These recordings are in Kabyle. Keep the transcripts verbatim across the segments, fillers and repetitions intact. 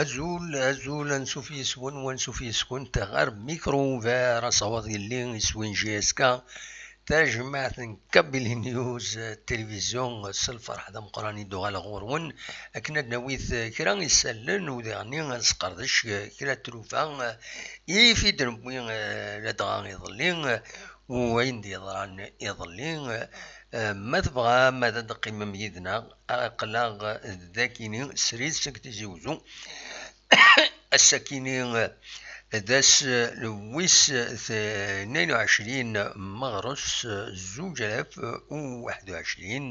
Azul, azul, ansuf yes-wen, wansuf yes-kunt ɣer Micro Ouvert, asawaḍ yelli iswin J S K, tajmaɛt n Kabylie News, tilivizyu, s lferḥ d ameqqran i d-uɣaleɣ ɣur-wen, akken ad d-nawi kra isallen u diɣenni ad nesqerdec kra n tlufa i fi d-newwi, eh, ladɣa iḍelli, eh, u wayen d-yeḍran iḍelli. Eh, ma tebɣam ad d-teqqimem yid-neɣ, aql-aɣ dagini srid seg Tizi Wezzu. Ass-akini d ass wis tnayen u ɛecrin meɣres zuǧ alaf u waḥed u ɛecrin,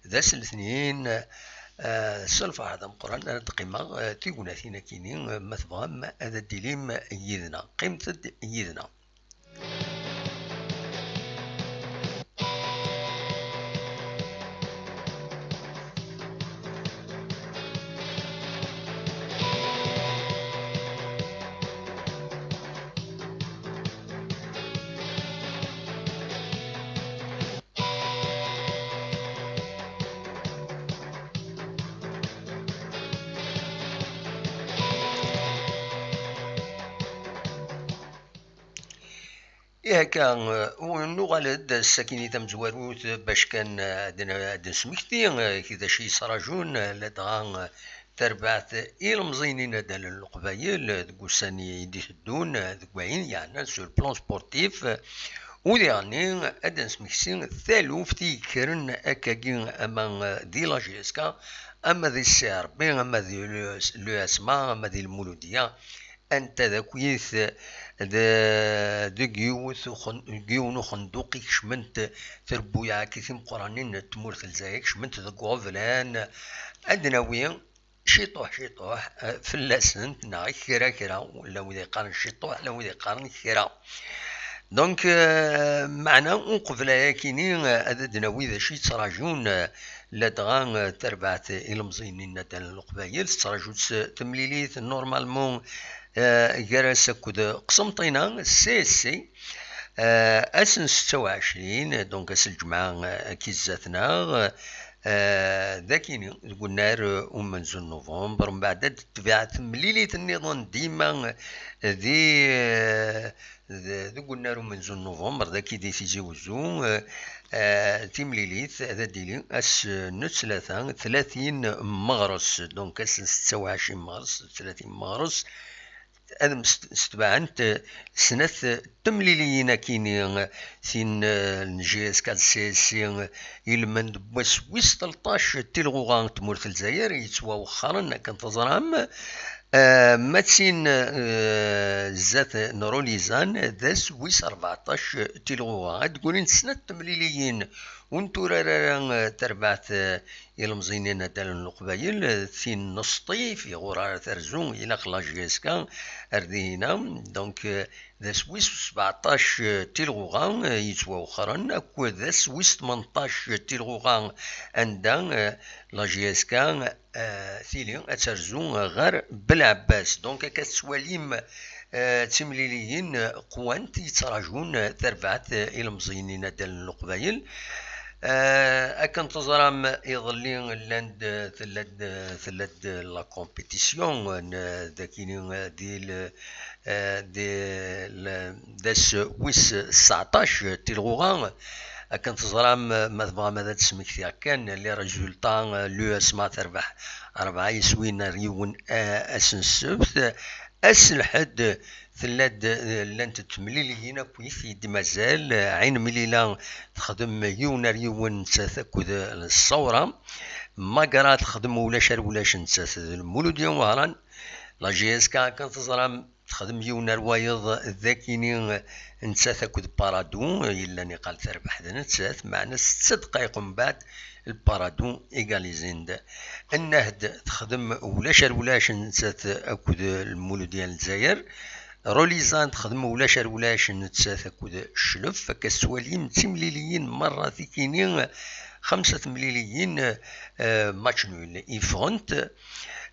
d ass n letnin. Eh, s lferḥ d ameqqran ara d-qqimeɣ, eh, tignatin-akini, eh, ma tebɣam ad d-tilim yid-neɣ, qqimet-d yid-neɣ. Ihi akka, eh, u-, nuɣal-d ass-akini tamezwarut bac kan, eh, ad n-, ad d-nesmekti, eh, d acu yettṛajun, eh, ladɣa, eh, tarbaɛt ilemẓiyen n Inaddalen n Leqbayel, eh, deg ussan i d-iteddun, eh, deg wayen yeɛnan sur le plan sportif, eh, u diɣenni ad d-nesmekti taluft i yekkren akkagi ama, eh, di la J S K, ama di C R B, ama di l'U S M A, ama di Lmuludiya, anta d akuyit d-, deg yiwet uxen-, deg yiwen uxenduq i kecment trebbuyaɛ-agi timeqqranin n tmurt n Lezzayer, kecment deg uɣeblan, ad d-nawi ciṭuḥ ciṭuḥ, eh, fell-asent, neɣ kra kra, llan wid yeqqaren ciṭuḥ, llan wid yeqqaren kra. Donc, eh, meɛna uqbel ayakini, eh, ad d-nawi d acu yettṛajun, eh, ladɣa, eh, tarbaɛt ilemẓiyen n Inaddalen n Leqbayel, tettṛaju-tt temlilit, normalement, eh, gar-as akked Qsenṭina, C S C, eh, ass n setta u ɛecrin, donc ass n lǧemɛa, eh, akka i zdat-neɣ, eh, dagini, deg unnar, eh, umenzu n novembre, mbeɛd ad d-tebɛet temlilit nniḍen dima, eh, di, eh, d-, deg unnar umenzu n novembre, dagi di Tizi Wezzu, eh, eh, timlilit ad d-tili ass n ttlata, tlatin meɣres, donc ass n setta u ɛecrin meɣres, tlatin meɣres, ad mst-, stetbaɛent, eh, snat, eh, temliliyin akini, eh, tin, eh, n J S K d C S C, eh, ilmend n wass wis tleṭṭac tilɣuɣa n tmurt n Lezzayer yettwawexxren akken teẓram, eh, ma d tin, eh, zdat n Rulizan d ass wis rbeɛṭac tilɣuɣa. Ad d-ggunint snat temliliyin ur netturar ara, eh, tarbaɛt, eh, ilemẓiyen n Inaddalen n Leqbayel, eh, tin n Sṭif, iɣur ara terzu, ilaq la J S K ar dihina. Donc, eh, d ass wis sbeɛṭac, eh, tilɣuɣa, eh, yettwawexxren, akked d ass wis tmenṭac tilɣuɣa anda, eh, la J S K, eh, tili ad terzu ɣer Belɛebbas. Donc, akka tettwalim, eh, d timliliyin, eh, qwant, yettraǧun, eh, tarbaɛt, eh, ilemẓiyen n Inaddalen n Leqbayel. Eh, akken teẓram, iḍelli llan-d, tella-d, tella-d la compétition, eh, n, dagini, eh, di l-, eh, di l-, d ass wis tseɛṭac tilɣuɣa. Akken teẓram, eh, ma tebɣam ad d-smektiɣ kan les résultats, eh, l'U S M A terbeḥ rebɛa yeswin ar yiwen, eh, ass n ssebt. Ass n lḥedd tella-d, eh, llant temliliyin akkit i d-mazal, eh, Ɛin Mlila texdem yiwen ar yiwen nettat akked, eh, Ṣṣawra. Magra texdem ulac ar ulac nettat d Lmuludya Wehran. La J S K akken teẓram texdem yiwen ar wayeḍ dagini nettat akked Paradou, yellan iqal terbeḥ d nettat, meɛna setta dqayeq umbeɛd Lparadou égalisé-d. Nnehd texdem ulac ar ulac nettat akked Lmuludya n Lezzayer. Rulizan texdem ulac ar ulac nettat akked Cclef. Akka tettwalim d timliliyin merra tikini, xemsa temliliyin, eh, match nul i ffɣent.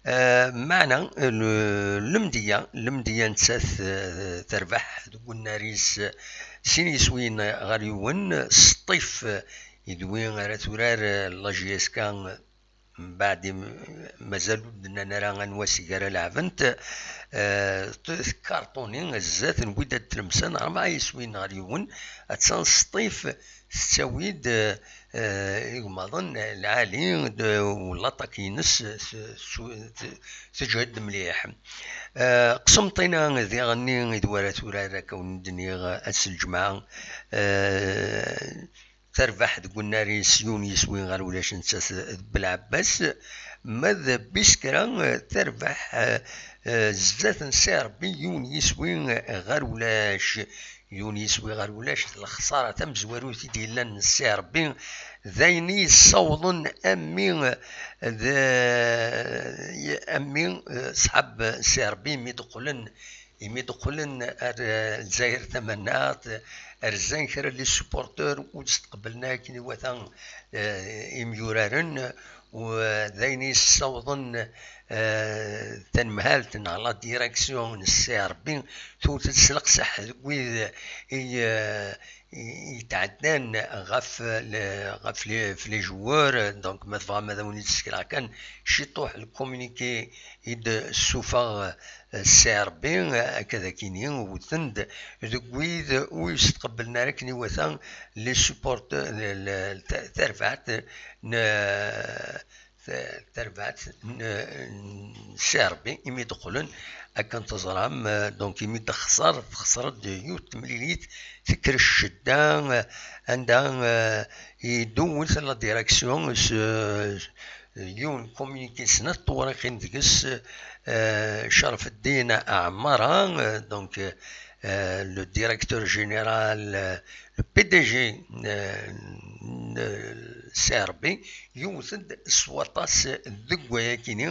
Eh, meɛna, eh, le-, Lemdeyya, Lemdeyya nettat, eh, terbeḥ deg unnar-is, eh, sin yiswiyen ɣer yiwen, Sṭif, eh, d wi ara turar, eh, la J S K, eh, mbeɛd mazal ur d-nnan ara anwa s i ara leɛbent, eh, tkarṭuni zdat n wid ad tlemsen rebɛa yiswiyen ɣer yiwen, attan s ṭṭif tettawi-d, eh, igmaḍen lɛali d, u l'attaque-ines s, s, s, teǧhed mliḥ. Eh, Qsenṭina diɣenni i d wara turar, akka wen-d-nniɣ, ass n lǧemɛa, eh, terbeḥ deg unnar-is yiwen yiswi ɣer ulac nettat d Belɛebbas, ma d Biskra, eh, terbeḥ, eh, eh, zdat n Serbie yiwen yiswi ɣer ulac. Yiwen yiswi ɣer ulac, d lexsara tamezwarut i d-yellan n Serbie, d ayen i yessawḍen a mmi d, a mmi, eh, ṣḥab Serbie mi d-qqlen, imi d-qqlen ar, eh, Lezzayer Tamaneɣt, rzan kra n les supporteurs ur d-stqeblen akken iwata, eh, imyuraren, u, eh, d ayen i yessawḍen, eh, tanemhalt neɣ la direction n Serbie tewwet-d s leqseḥ deg wid i, eh, i, i yetɛeddan ɣef le-, ɣef les, les joueurs. Donc ma tebɣam ad awen-id-ssekreɣ kan ciṭuḥ le communiqué i d-ssufeɣ, eh, Serbie, eh, akka d akini, wten-d deg wid ur yestqebblen ara akken iwata les supporteurs, le-, le-, ta-, tarbaɛt n, ta-, tarbaɛt n, n Serbie, imi d-qqlen akken teẓram, eh, donc imi d-texṣer, texṣer-d yiwet temlilit tekker ccedda, eh, anda, eh, idewwet la direction s, yiwen communiqué snat tewriqin deg-s, eh, Cerfeddin Ɛmara, eh, donc, eh, le directeur général, eh, le P D G, eh, n, eh, Serbie, yewwet-d s waṭas deg wayakini,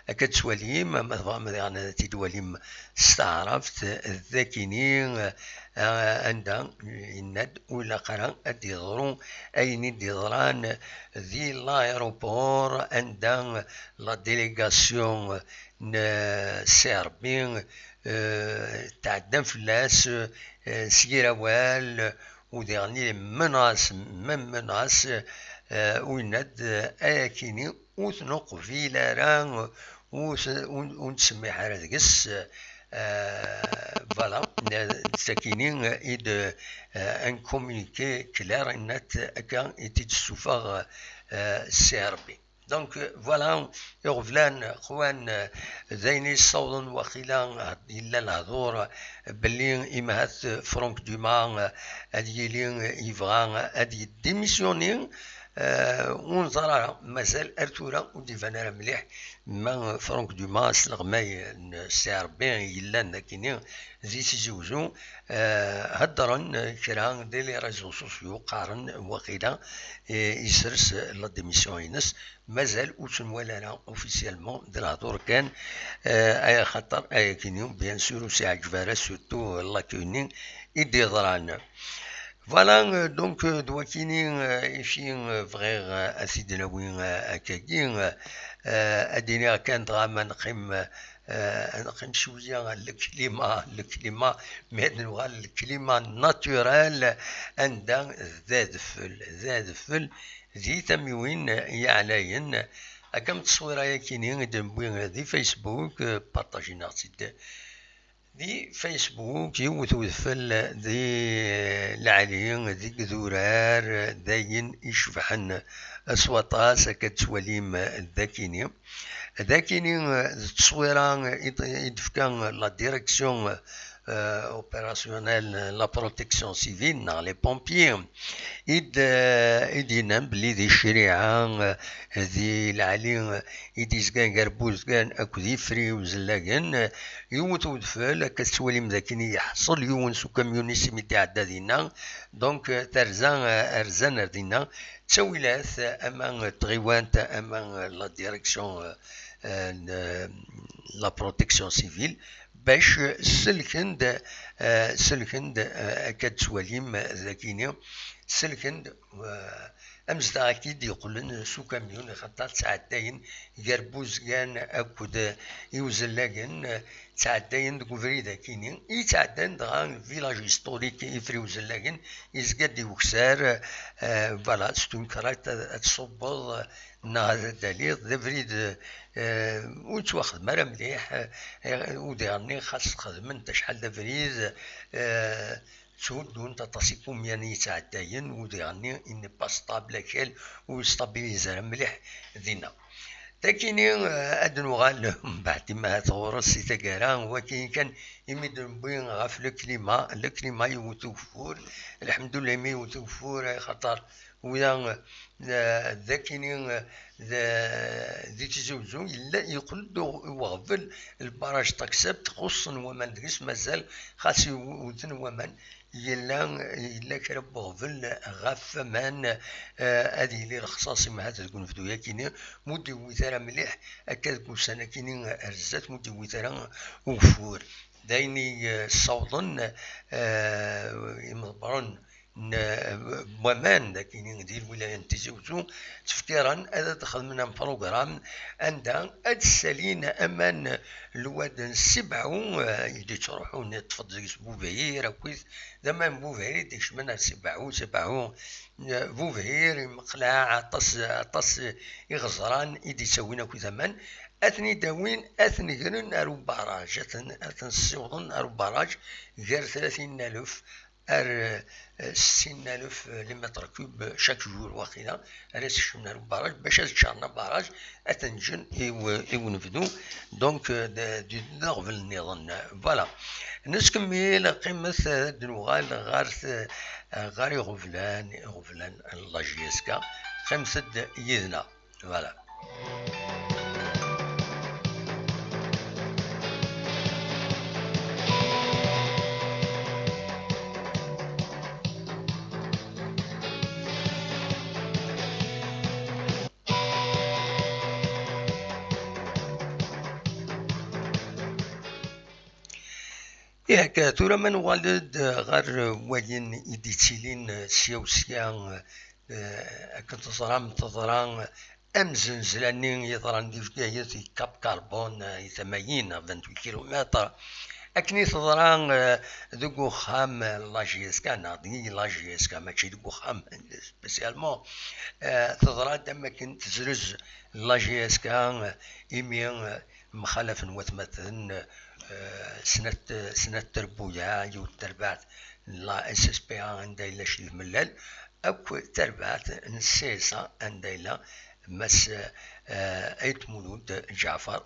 akka d-twalim, ma tebɣam diɣen ad t-id-twalim s taɛrabt, d akini, eh, anda yenna-d ur ilaq ara ad d-yeḍru ayen i d-yeḍran di l'aéroport, anda la délégation n Serbie, eh, tɛeddan fell-as, eh, s yir awal, u diɣen les menaces, même menaces, eh, u yenna-d, eh, ayakini ur t-neqbil ara, ur t-, ur, ur nettsemmiḥ ara deg-s, eh, voilà, d sakini i d, eh, un communiqué clair, yenna-d akka i t-id-ssufeɣ, eh, Serbie. Donc, euh, voilà, iɣeblan, xwan, euh, d ayen i yessawḍen waqila, euh, yella lehdur, euh, belli imhat, euh, Franck Dumas, euh, ad yili, euh, yebɣa, euh, ad yeddimissyuni, euh, ur neẓra ara, mazal ar tura ur d-iban ara mliḥ ma, euh, Franck Dumas s leɣmay, euh, n Ssi Ṛebbi yellan d akini di Tizi Uzzu, euh, heddren, euh, kra di les réseaux sociaux, qqaren waqila, euh, yesres, euh, la démission-ines. Mazal ur tt-nwala ara officiellement, d lehdur kan, eh, ay axaṭer ayakini, bien sûr, ur s-iɛǧeb ara, surtout, eh, l'accueil-nni i d-yeḍran. Voilà, eh, donc, eh, d wakini, eh, ifi, eh, bɣiɣ, eh, ad t-id-nawi, eh, akkagi, eh, ad d-iniɣ kan dɣa ma neqqim, eh, ad neqqim cwiya le climat, le climat, mi ad nuɣal le climat naturel, anda d adfel, d adfel, di tamiwin yeɛlayen. Akka am tteswira-yakini i d-newwi di Facebook, partagineɣ-tt-id di Facebook, yiwet udfel di lɛali, deg idurar, d ayen icebḥen s waṭas, akka d-tettwalim d akini. D akini, d tteswira i d-, i d-tefka la direction, euh, opérationnelle, la protection civile, neɣ les pompiers, i d-, i d-yennan belli di ccariɛa, euh, di lɛali, euh, i d-yezgan gar Buzgan akked Ifri Uzellagen, euh, yiwet udfel, akka tettwalim d akken i yeḥṣel yiwen s ukamyun-is imi d-iɛedda dinna, donc, euh, terza, euh, rzan ar dinna, ttawilat, ama n tɣiwant, ama n la direction, euh, euh, n, euh, la protection civile, bac selken-d, euh, selken-d, euh, akka d-tettwalim d akini, selken-d, euh, Amezdaɣ-agi d-yeqqlen s ukamyun, axaṭer ttɛeddayen gar Buzgan akked Iwzellagen, ttɛeddayen deg ubrid akini, i yettɛeddan dɣa village historique Ifri Iwzellagen, yezga-d i ukessar, eh, voilà, s tunkerḍ ad, ad tṣubbeḍ, eh, neɣ ad, ad d-taliḍ, d abrid, eh, ur yettwaxdem ara mliḥ, eh, udiɣ-nni xas xedmen-t acḥal d abrid, eh, tthuddun-t aṭas ikumyan i yettɛeddayen, udiɣ-nni il n'est pas stable akal, ur yestabilize ara mliḥ dinna. Dakini, eh, ad nuɣal mbeɛd imahat ɣur-s si taggara, waki kan imi d-newwi ɣef le climat, le climat yewwet ugeffur, lḥemdullah imi yewwet ugeffur, axaṭer ula, eh, dakini, eh, d, di Tizi Uzzu, yella, yeqqel-d u-, uɣbel, lbaraj Taksabt, xuṣṣen waman deg-s, mazal xas iw-, wten waman, yella, yella kra n uɣbel ɣef waman, eh, ad yili lexṣaṣ imahat deg unebdu-yakini, mu d-iwwit ara mliḥ, akka deg ussan-akini ar zdat, mu d-iwwit ara ugeffur. D ayen i, eh, ssawḍen, eh, imḍebbren n, n waman, dakini di lwilaya n Tizi Uzzu, ttfekkiren ad, ad xedmen un programme anda ad ssalin aman n lwad n Sibaɛu, eh, i d-yettruḥun, yeṭṭef-d deg-s Bubhir akkit, d aman n Bubhir i d-ikecmen ar Sibaɛu, Sibaɛu, eh, Bubhir, imeqlaɛ, aṭas, aṭas iɣeẓran i d-ittawin akkit aman, ad ten-id-awin, ad ten-gren ar ubaraj, ad ten, ad ten-ssiwḍen ar ubaraj gar tlatin n alef ar, eh, settin n alef les mètres cubes chaque jour, waqila, ara s-kecmen ar ubaraj, bac ad ččaren abaraj, ad ten-ǧǧen i u-, i unebdu. Donc, eh, d, d, d aɣbel nniḍen. Voilà. Nettkemmil, qqimet, eh, ad nuɣal ɣer t-, eh, ɣer iɣeblan, iɣeblan n la J S K. Qqimet-d yid-neɣ. Voilà. Yak, tura ma nuɣal-d ɣer wayen i d-ittilin sya u sya, eh, akken teẓram, teḍra am zenzla-nni yeḍran di Bgayet, di Cap Carbone, eh, i tama-yin, vingt-huit kilomètres. Akken i teḍra, eh, deg uxxam, eh, la J S K, neɣ deg la J S K, mačči deg uxxam, spécialement, eh, teḍra-d am akken tezrez la J S K, eh, imi, eh, mxalafen watmaten, eh, snat, snat terbuyaɛ, yiwet terbaɛt n la S S P A anda yella Ciddi Mellal, akk tarbaɛt n C S A anda yella Mass, eh, Ayt Mulud Ǧaɛfar.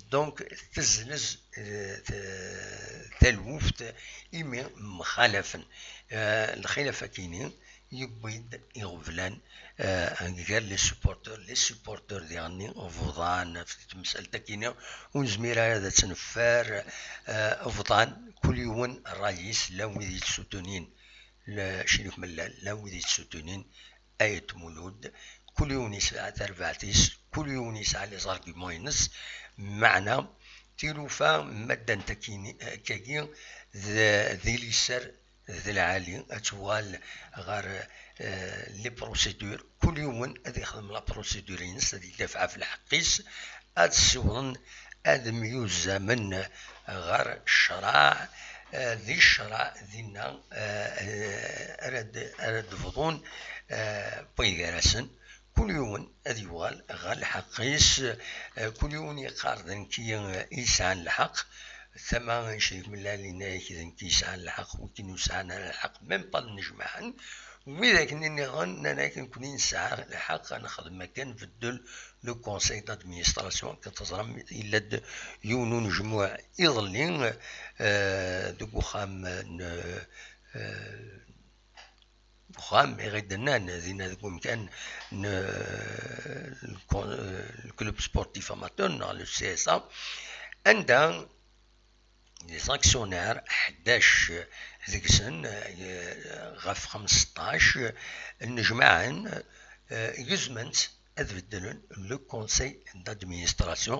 Donc, tezlez, eh, t-, taluft imi mxalafen. Eh, lxilaf-akini yewwi-d iɣeblan, eh, gar les supporters, les supporters diɣenni bḍan ɣef temsalt-akini, ur nezmir ara ad tt-neffer, eh, bḍan, kul yiwen ṛṛay-is, llan wid yettsuttunin le-, Crif Mellal, llan wid yettsuttunin Ayt Mulud, kul yiwen yesɛa tarbaɛt-is, kul yiwen yesɛa les arguments-ines, meɛna tilufa maddant akini-, akkagi d, di liser d lɛali, ad tuɣal ɣer, eh, les procédures, kul yiwen ad ixdem la procédure-ines, ad idafeɛ ɣef lḥeqq-is, ad ssiwḍen ad myuzzamen ɣer ccṛeɛ, eh, di ccṛeɛ dinna, eh, eh, ara d-, ara d-bḍun, eh, wway gar-asen. Kul yiwen ad yuɣal ɣer lḥeqq-is, eh, kul yiwen yeqqar d nekki, eh, i yesɛan lḥeqq, tama n Crif Mellal yenna-yak d nekki yesɛan lḥeqq, wigi ur sɛan ara lḥeqq, même pas nnejmaɛen. Widak-nni nniḍen nnan-ak nekni nesɛa lḥeqq ad nexdem akka, nbeddel le conseil d'administration, akken teẓram yella-d yiwen unejmuɛ iḍelli, eh, deg uxxam n, eh, uxxam i ɣ-d-nnan dinna deg umkan n, eh, le con-, eh, le club sportif amateur neɣ le C S A, anda les actionnaires ḥdac deg-sen, eh, ɣef xmesṭac, nnejmaɛen, eh, gezmen-tt ad beddlen le conseil d'administration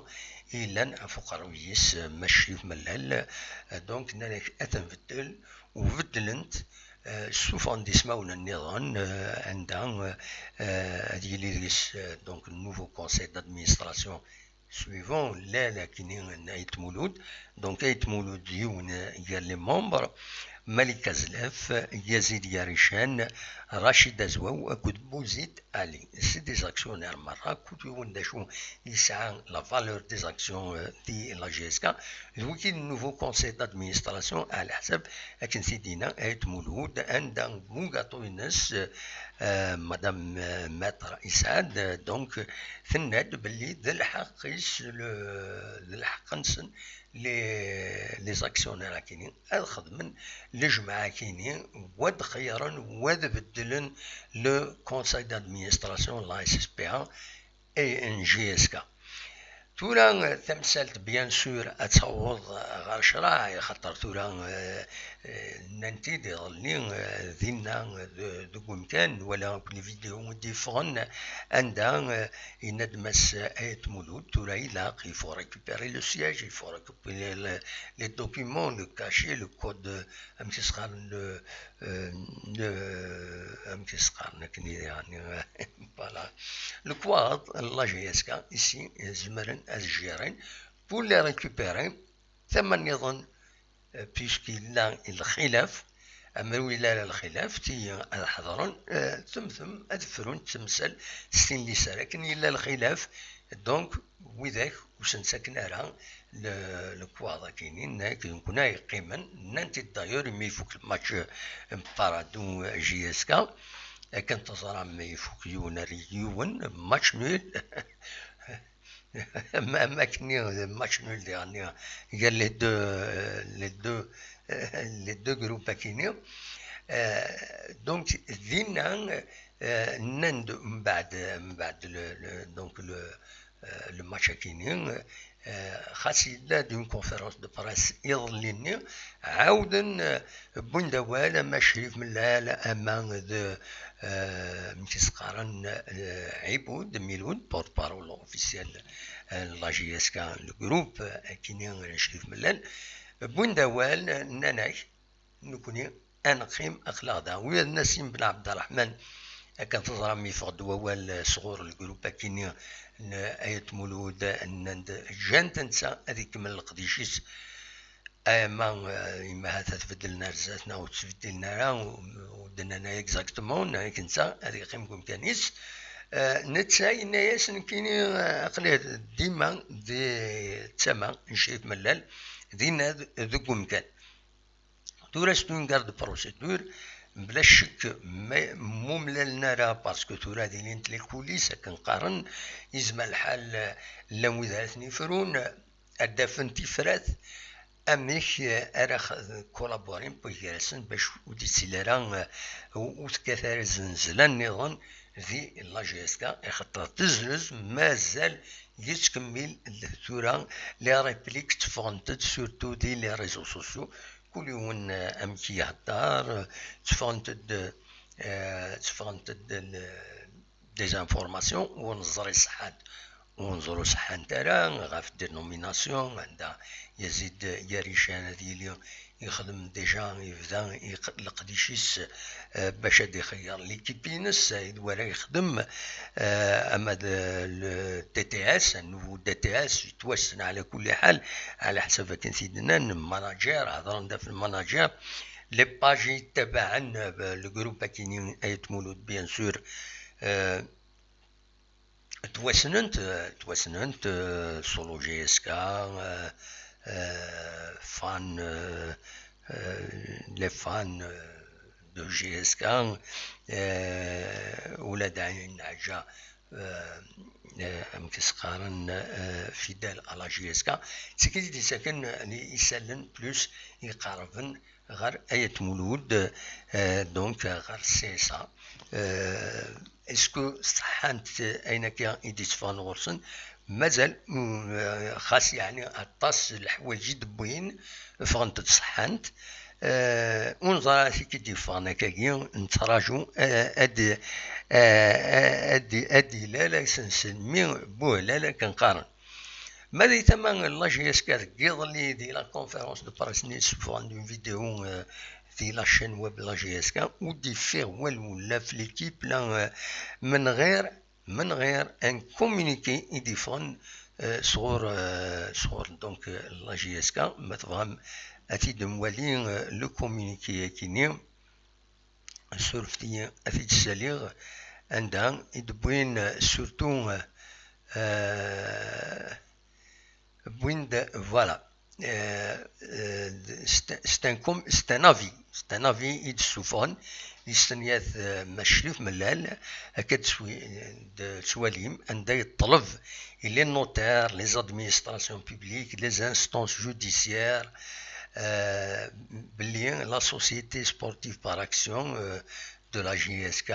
i yellan ɣef uqerruy-is, eh, Mass Crif Mellal. Eh, donc, nnan-ak ad t-nbeddel, u beddlen-t, Ssufɣen-d ismawen nniḍen, anda ad yili deg-s donc le nouveau conseil d'administration suivant lal akkenni n Ayt Mulud. Donc Ayt Mulud d yiwen gar les membres, Malik Azlef, Yazid Yarican, Rachid Azwaw akked Bouzid Ali. C'est des actionnaires merra, kul yiwen d acu yesɛa la valeur des actions di la J S K. D wigi n nouveau conseil d'administration, ɛla ḥsab akken t-id-yenna Ayt Mulud, anda bugaṭu-ines, madame Maître Isad, donc tenna-d belli d lḥeqq-is, d lḥeqq-nsen les actionnaires akkenni ad xedmen lejmaɛ akkenni, wa ad xeyyren, wa ad beddlen le conseil d'administration n la S S P A et n J S K. Tura tamsalt bien sûr ad taweḍ ɣer ccreɛ, axaṭer tura nnan-t-id iḍelli dinna deg umkan, nwala akk les vidéos i d-yeffɣen anda yenna-d Mass Ayt Mulud, tura ilaq, il faut récupérer le siège, il faut récupérer les documents, le cachet, le code, amek i s-qqaren, le, amek i s-qqaren akken, yeɛni, voilà, lekwaɣeḍ n la J S K ici zemren ad gérer pour les récupérer. Tama nniḍen, puisque yella lxilaf, amer ur yelli ara lxilaf, tigi ad ḥeḍren, temtem ad frun temsal s tin liser. Akken yella lxilaf, donc, widak ur sen-ttaken ara lekwaɣeḍ akkenni, nekk d nekkni ay yeqqimen, nnan-t-id d'ailleurs imi ifuk lmatch n Paradou J S K, akken teẓram ifuk yiwen ar yiwen, match nul. Am akkenni match nul diɣenni gar les deux, les deux, les deux groupes akkenni. Donc dinna nnan-d mbeɛd, mbeɛd le, le, donc le, le match akkenni, xas yella-d une conférence de presse iḍelli-nni, ɛawden wwin-d awal ama Crif Mellal ama d, amek i s-qqaren, Ɛibud Milud, porte-parole officiel n la J S K, le groupe akkenni n Crif Mellal, wwin-d awal, nnan-ak nekkni ad neqqim aql-aɣ da. Ula d Nassim Ben Ɛebderreḥman, akken teẓram, yeffeɣ-d wawal sɣur le groupe akkenni n Ayt Mulud, nnan-d ǧǧan-t netta ad ikemmel leqdic-is. Ama, eh, ima ahat ad tbeddlen ar zdat neɣ ur ttbeddilen ara, ur d-nnan ara exactement, nekk netta ad yeqqim deg umkan-is. Eh, netta yenna-yas nekkini, eh, aql-i dima di tama n Crif Mellal, dinna d-, deg umkan. Tura c'est une garde procédure, bla ccek ma, mmumlalen ara, parce que tura ad ilint les coulisses, akken qqaren, yezmer lḥal, eh, llan wid ara ten-ifrun, ad d-afen tifrat, amek ara collaborin gar-asen bac ur d-yettili ara, ur tekkat ara zenzla nniḍen di la J S K, ixaṭer tezlez mazal yettkemmil tura, les répliques tteffɣent-d surtout di les réseaux sociaux, kul yiwen amek ihedder, tteffɣent-d, tteffɣent-d des informations ur neẓri ṣeḥḥant, ur neẓri ur ṣeḥḥant ara, ɣef dénomination, anda Yazid Yarican ad yili yexdem déjà, yebda leqdic-is, eh, bac ad ixeyyer l'équipe-ines, eh, d wara yexdem, eh, ama d le D T S, un nouveau D T S, yettwassen ɛla kulli ḥal, ɛla ḥsab akken t-id-nnan, manager, hedren-d ɣef le manager, les pages yettabaɛen, eh, le groupe akkenni Ayt Mulud, bien sûr, eh, Ttwassnent, ttwassnent, euh, Solo J S K, euh, euh, fan, euh, euh, les fans, euh, de J S K, euh, ula d Ɛin Ɛeǧǧa, euh, euh, amek i s-qqaren, euh, fidèle à la J S K. D tigi i d-yettaken, euh, isallen plus iqerben ɣer Ayt Mulud, euh, donc, euh, ɣer C S A. Euh, est-ce que ṣeḥḥant ayen akka i d-itteffɣen ɣur-sen? Mazal, mm, euh, xas yeɛni aṭas n leḥwayeǧ i d-wwin, ffɣent-d ṣeḥḥant. Euh, ur neẓri ara acu i d-yeffɣen akkagi, nettraǧu, euh, ad, euh, ad, ad d-ilal, ad s-nsel mi buhlal akken qqaren. Ma di tama n la J S K deg yiḍelli di la conférence de presse-nni ssufɣen-d une vidéo, euh, di la chaîne web la J S K, ur d-yeffiɣ walu, la f l'équipe, la, euh, menɣir, menɣir un communiqué i d-yeffɣen, euh, sɣur, euh, sɣur, donc, euh, la J S K. Ma tebɣam ad t-id-nwali, euh, le communiqué-agi-nni, surfet-iyi ad t-id-ssaliɣ, anda i d-wwin, euh, surtout, euh, euh, wwin-d, voilà. Euh, euh, c'est un, c'est un com-, c'est un avis, c'est un avis i d-ssufɣen, yestenyaḍ, euh, Mass Crif Mellal, akka d-twalim, anda yeṭṭleb i les notaires, les administrations publiques, les instances judiciaires, euh, belli la société sportive par action, euh, de la J S K,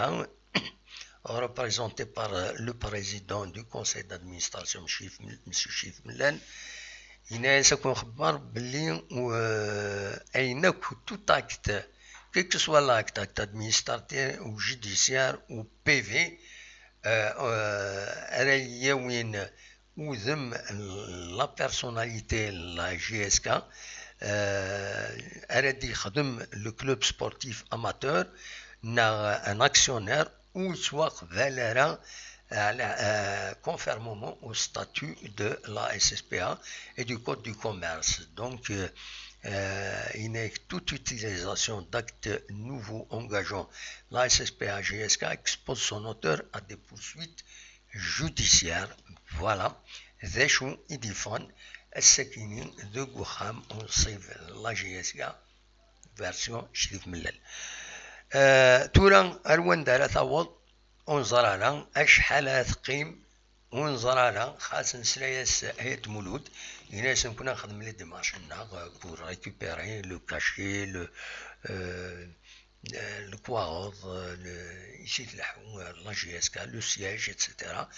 représenté par, euh, le président du conseil d'administration, Monsieur Crif Mellal, yenna-yas akk nxebbar belli, euh, ayen akk, tout acte, quel que soit l'acte, acte administratif ou judiciaire ou P V, euh, euh, ara yawin udem la personnalité, la J S K, euh, ara d-yexdem le club sportif amateur, neɣ un actionnaire, ur yettwaqbal ara, euh, conformément au statut de la S S P A et du code du commerce. Donc, euh, euh, il n'est toute utilisation d'actes nouveaux engageant la S S P A J S K expose son auteur à des poursuites judiciaires. Voilà d acu i d-yeffɣen ass-agi-nni deg uxxam unṣib la J S K, version Crif Mellal. Euh, tura ar wanda ara taweḍ ur neẓri ara acḥal ara teqqim, ur neẓri ara, xas nesla-yas Ayt Mulud, yenna-yas nekkni nxeddem les démarches-nneɣ, euh, pour récupérer le cachet, le, euh, euh, lekwaɣeḍ, euh, le, ici tleḥḥu, euh, la J S K, le siège, et cetera.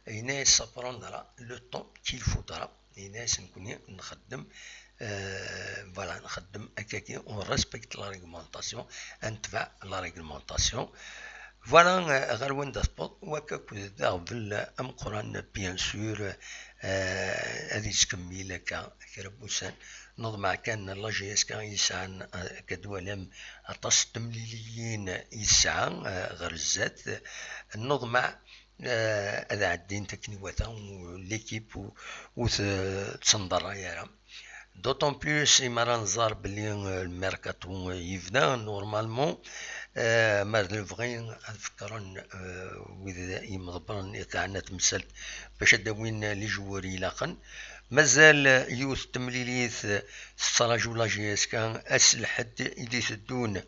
Yenna-yas ça prendra le temps qu'il faudra. Yenna-yas nekkni nxeddem, euh, voilà, nxeddem akkagi, on respecte la réglementation, ad netbeɛ la réglementation. Voilà, euh, ɣer wanda tewweḍ, wakka akked d aɣbel ameqqran, bien sûr, euh, ad yettkemmil akka kra n wussan. Neḍmeɛ kan la J S K yesɛan, euh, akka d-twalam, aṭas n temliliyin i tesɛa, euh, ɣer zdat. Neḍmeɛ, euh, ad ɛeddint akken iwata, u-, l'équipe u-, ur t-, tettenḍerray ara. D'autant plus, imi ara nẓer belli, euh, le mercato, euh, yebda, normalement, euh, ma d lebɣi ad fekkren, euh, wid yemḍebbren, yeɛna temsalt, bac ad d-awin les joueurs ilaqen. Mazal, euh, yiwet n temlilit, euh, tettraǧu la J S K ass n lḥedd i d-iteddun,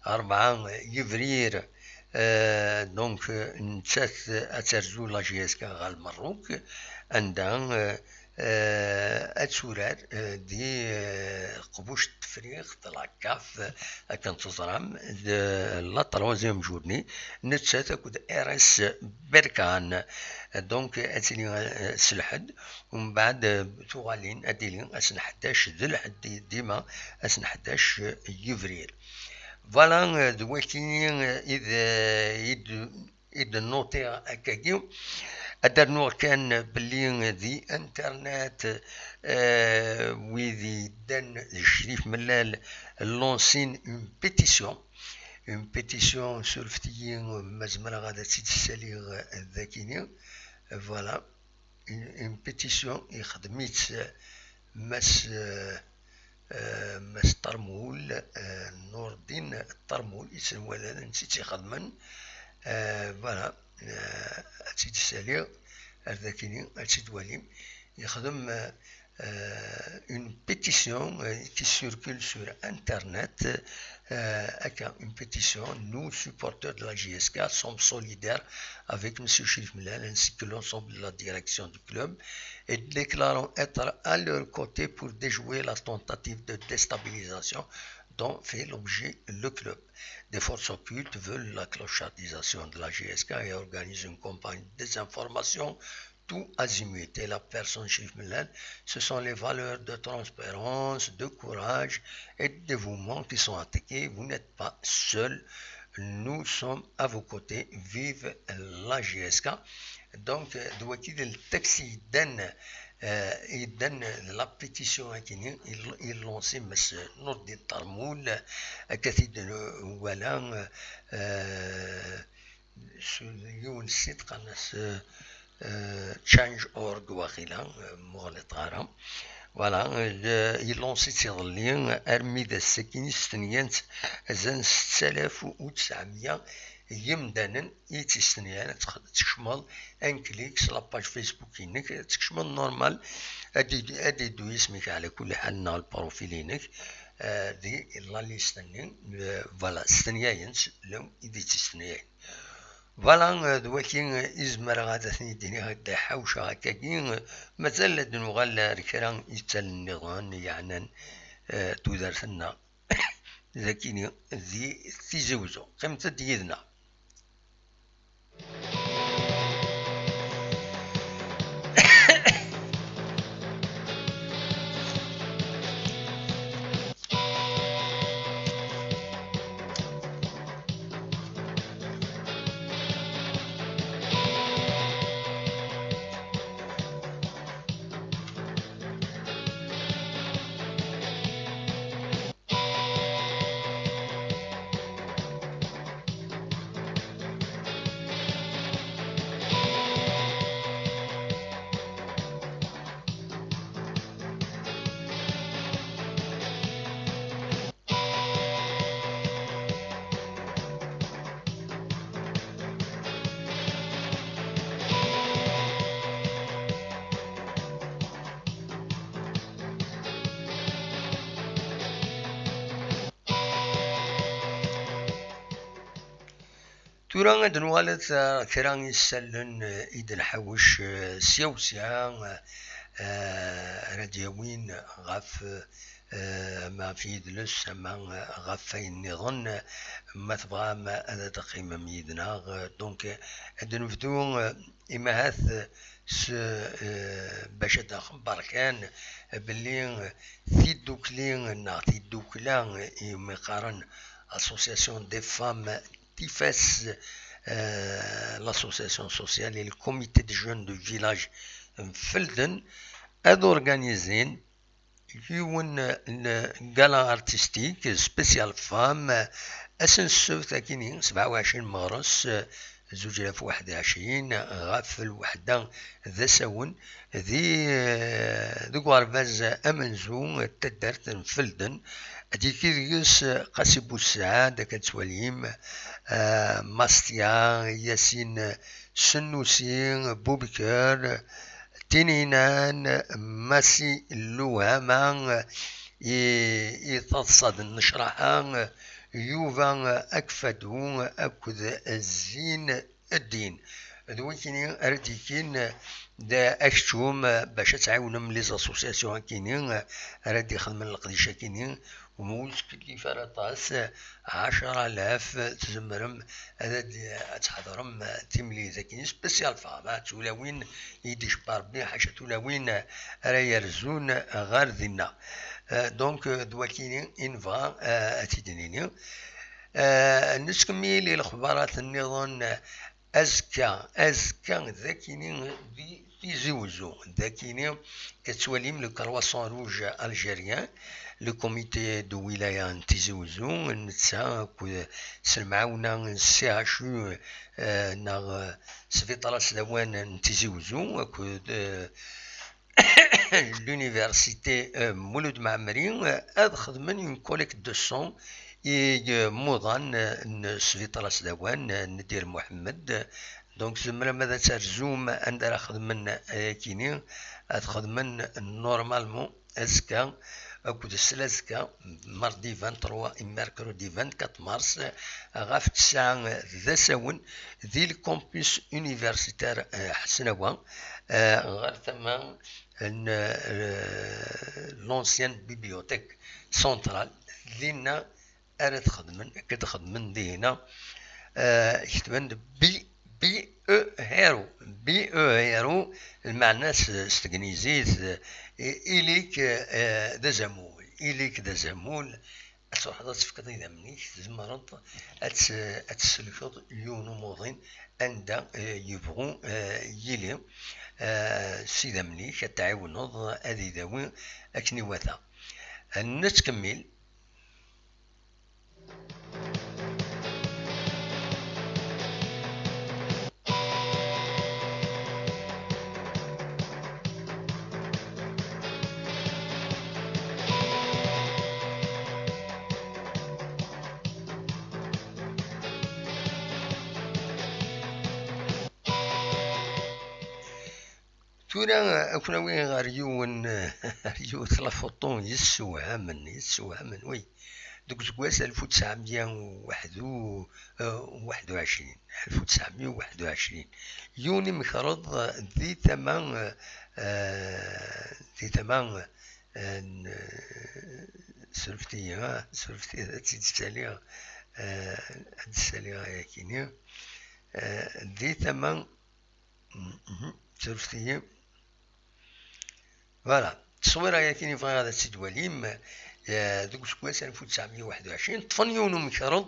rebɛa yebrir, euh, donc, euh, nettat, euh, ad terzu la J S K ɣer Lmerruk, anda, euh, euh, ad turar, euh, di, euh, Qbuc n Tefriqt, la CAF, euh, akken teẓram, de la troisième journée, nettat akked R S Berkane. Donc, ad tili, euh, s lḥedd, umbeɛd, euh, tuɣalin ad tili ass n ḥdac d lḥedd, dima ass n ḥdac yebrir. Voilà, euh, d waki, euh, i d, euh, i d, i d-nnuṭiɣ akkagi. Ad d-rnuɣ kan belli di internet, euh, wid yeddan d Crif Mellal lansin une pétition. Une pétition, surfet-iyi ma zemreɣ ad tt-id-ssaliɣ dagi-ni. Voilà. Une, une pétition, ixdem-itt, euh, Mass, euh, euh, Mass Ṭermul, euh, Nurdin Ṭermul, i tt-nwala, d netta i tt-ixedmen. Euh, voilà, euh, ad tt-id-ssaliɣ ar dakini, ad tt-id-twalim. Yexdem, euh, euh, une pétition, euh, qui circule sur Internet, euh, une pétition, nous, supporters de la J S K, sommes solidaires avec Monsieur Crif Mellal ainsi que l'ensemble de la direction du club et déclarons être à leur côté pour déjouer la tentative de déstabilisation dont fait l'objet le club. Des forces occultes veulent la clochardisation de la J S K et organisent une campagne de désinformation tous azimuts. Et la personne Crif Mellal, ce sont les valeurs de transparence, de courage et de dévouement qui sont attaquées. Vous n'êtes pas seul. Nous sommes à vos côtés. Vive la J S K. Donc, euh, d waki d ltaks yeddan, Eh, yeddan d la pétition akini i l-, i lansi Mass Nurdin Tarmul, akka t-id-nwala, eh, s yiwen site qqaren-as, eh, change org waqila, eh, muɣliṭ ara. Voilà, eh, i lansi-tt iḍelli, armi d ass-agi i stenyan-tt azal n setta alaf u tesɛemya yimdanen i tt-istenyan. Ad tx-, tkecmeḍ un clic s la page Facebook-inek, ad tkecmeḍ normal, ad d-, ad d-iddu yisem-ik ɛla kulli ḥal neɣ lprofil-inek, eh, di la liste-nni, eh, voilà, stenyayen-tt, llan i d-ittstenyayen. Voilà, eh, d waki, eh, i zemreɣ ad ten-id-iniɣ, ad d-ḥawceɣ akkagi, eh, mazal ad d-nuɣal ar kra n yittalen nniḍen yeɛnan, eh, tudert-nneɣ. Dakini di Tizi Wezzu. Qqimet-d yid-neɣ. Tura ad nuɣal ad, eh, kra n yisallen, eh, i d-nḥawec, eh, sya u sya, eh, ara d-yawin ɣef, eh, ama ɣef yidles, ama, eh, ɣef wayen nniḍen, eh, ma tebɣam ad d-teqqimem yid-neɣ. Eh, donc, eh, ad nebdu, eh, imahat, eh, s, eh, bac ad nxebber kan, eh, belli, eh, tidukli neɣ tiddukla, eh, imi qqaren Association des Femmes Tifas, eh, l'association sociale et le comité de jeunes du village n Felden ad organizin yiwen n gala artistique spécial femme ass n ssebt akini sebɛa u ɛecrin meɣres, eh, zuǧ alaf u waḥed u ɛecrin ɣef lweḥda d asawen di, eh, deg uɣerbaz amenzu n taddart n Felden. Ad yekki deg-s Qasi Bussaɛd, akka d-twalim, eh, Mastia, Yasin Sennusi, Bubiker, Tininan, Masi Luhama, i, i taḍsa d nnecraḥa, Yuba Akfadu akked Zin Ddin. D wikini ara d-ikkin d akeččum bac ad tɛiwnem les associations akini ara d-ixedmen leqdic akini, ur skellif ara aṭas, ɛecra alaf, tzemrem ad, ad, ad tḥeḍrem timlilit akini spécial femme, ah, d tulawin i d-icebba Rebbi, ḥaca tulawin ara yerzun ɣer dinna. Euh, donc, euh, d wakini i nebɣa, euh, ad t-id-nini. Euh, nettkemmil i lexbarat nniḍen, euh, azekka, azekka d akini di Tizi Wezzu, d akini tettwalim le Croissant Rouge Algérien, le comité de wilaya n Tizi Wezzu, netta akked s lemɛawna n C H U, euh, neɣ, euh, sbiṭar asdawan n Tizi Wezzu, akked, euh, l'université, euh, Mulud Mɛemmri, euh, ad xedmen une collecte de sang i, euh, imuḍan, euh, n sbiṭar asdawan, euh, n Ddir Muḥemmed. Donc, tzemrem ad terzum anda ara xedmen ayakini, ad xedmen normalement azekka akked s lazekka, mardi vingt-trois et mercredi vingt-quatre mars, ɣef ttesɛa d asawen, di le campus universitaire, euh, Ḥesnawa, euh, ɣer tama n, euh, l'ancienne bibliothèque centrale. Dinna ara txedmen, akka d-xedmen dihina, euh, ketben-d B, B E Hero. B E Hero, lmeɛna s, s tegnizit, euh, i-, ili-k, euh, d azamul, ili-k d azamul, Ad truḥeḍ ad tefkeḍ idammen-ik, tzemreḍ ad tt-, ad tsellkeḍ yiwen umuḍin anda, eh, yebɣu, eh, yili, eh, s idammen-ik, ad t-tɛiwneḍ ad idawi akken iwata. Ad nettkemmil. Tura, ad ken-awiɣ ɣer yiwen, ɣer yiwet la photo yessewhamen, yessewhamen, oui. Deg useggas alef u tesɛemya u waḥed u, eh, u waḥed u ɛecrin, alef u tesɛemya u waḥed u ɛecrin, yiwen imekreḍ di tama, eh, di tama, eh, n, eh, ssurfet-iyi, ah, ssurfet-iyi, ad tt-id-ssaliɣ, eh, ad d-ssaliɣ ayakini, eh, di tama Mhm. Ssurfet-iyi. Voilà. Tteswira-yagi i bɣiɣ ad tt-id-twalim, eh, deg useggas alef u tesɛemya u waḥed u ɛecrin, ṭṭfen yiwen umekreḍ,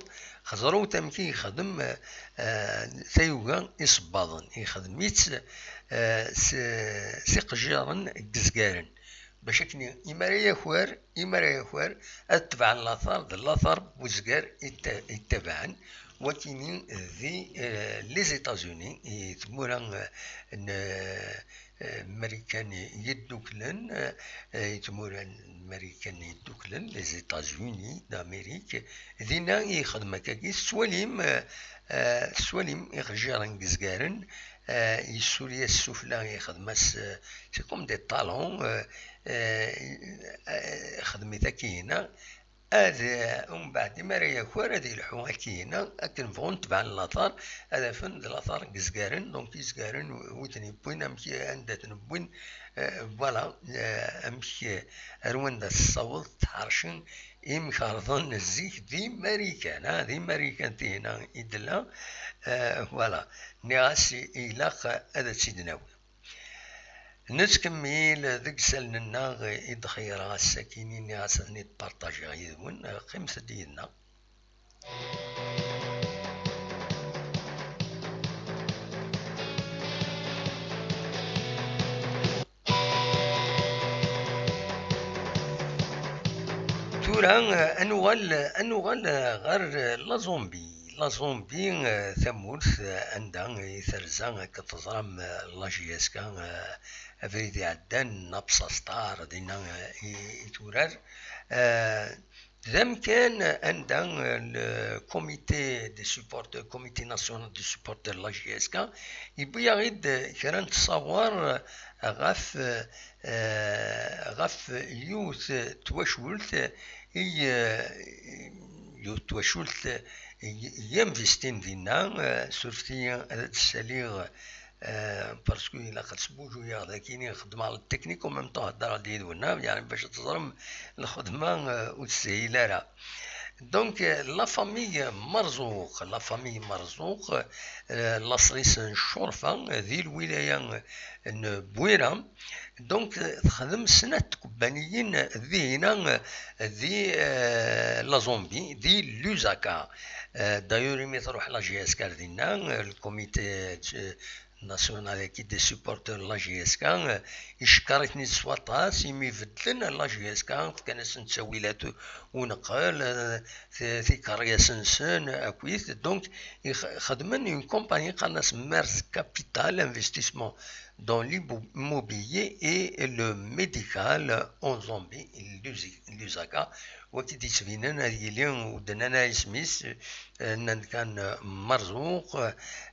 xeẓrut amek i yexdem, eh, tayuga isebbaḍen. Yexdem-itt, eh, s, s iqejjiren n yezgaren. Bac akken imi ara yaker, imi ara yaker, ad tebɛen later, d later n uzger i t-, i ttabaɛen. Wakini di, eh, les États-Unis, i tmura, eh, n, eh, Marikan Yedduklen, eh, i tmura n Marikan Yedduklen, les États-Unis d'Amérique, dinna i yexdem akkagi. Tettwalim, eh, eh, tettwalim iqejjiren n yezgaren, eh, yessuli-as sufella, yexdem-as, eh, c'est comme des talons, eh, eh, eh, xdem-it akkin-a. Ad, eh, umbeɛd, imi ara yaker, ad yelḥu akkin-a, akken bɣun tebɛen later, ad afen d later n yezgaren, donc izgaren wi ten-yewwin, amek, anda ten-wwin, eh, voilà, eh, amek, eh, ar wanda tessaweḍ tḥerci imkerḍen n zik di Marikan, ah, di Marikan tinna i d-tella, eh, voilà, nniɣ-as i-, ilaq ad tt-id-nawi. Nettkemmil deg isallen-nneɣ i d-xeyyreɣ ass-akini, nniɣ-as ad ten-id-partajiɣ yid-wen, qqimet-d yid-neɣ. Tura, eh, ad nuɣal, ad nuɣal, eh, ɣer, eh, la Zambie. La Zambie, eh, tamurt, eh, anda i terza, akken teẓram, eh, la J S K, eh, abrid iɛeddan, Napsastar, dinna, eh, i, i turar. Eh, d amkan anda, eh, le comité de support, comité national de support de la J S K, yewwi-yaɣ-id kra n ttṣawar ɣef, eh, ɣef yiwet n twacult i, eh, yiwet n twacult i, i yinvestin dinna, eh, surfet-iyi ad d-ssaliɣ, eh, parce que ilaq ad sbujuyeɣ dagi, xeddmeɣ le technique en même temps heddreɣ-d yid-wen, ah, yeɛni bac ad teẓrem lxedma, eh, ur teshil ara. Donc, euh, la famille Marzouk, la famille Marzouk, euh, laṣel-is n Ccuṛfa, euh, di lwilaya n Bwira. Donc, euh, texdem snat tkebbaniyin dihina, euh, di, euh, la Zambie, di Lusaka. Euh, d'ailleurs, imi truḥ la J S K ar dinna, euh, le comité, euh, national-agi des supporters n la J S K, eh, icekkeṛ-iten-id s waṭas, imi beddlen la J S K, fkan-asen ttawilat uneqqel, eh, ti-, tikeṛyas-nsen, akkit. Donc, ix-, xedmen une compagnie, qqaren-as Merz Capital Investissement dans l'immobilier et le médical en Zambie, Luzi-, Lusaka. Wagi d-yettbinen ad yili ur d-nnan ara isem-is, eh, nnan-d kan, eh, Marzouk,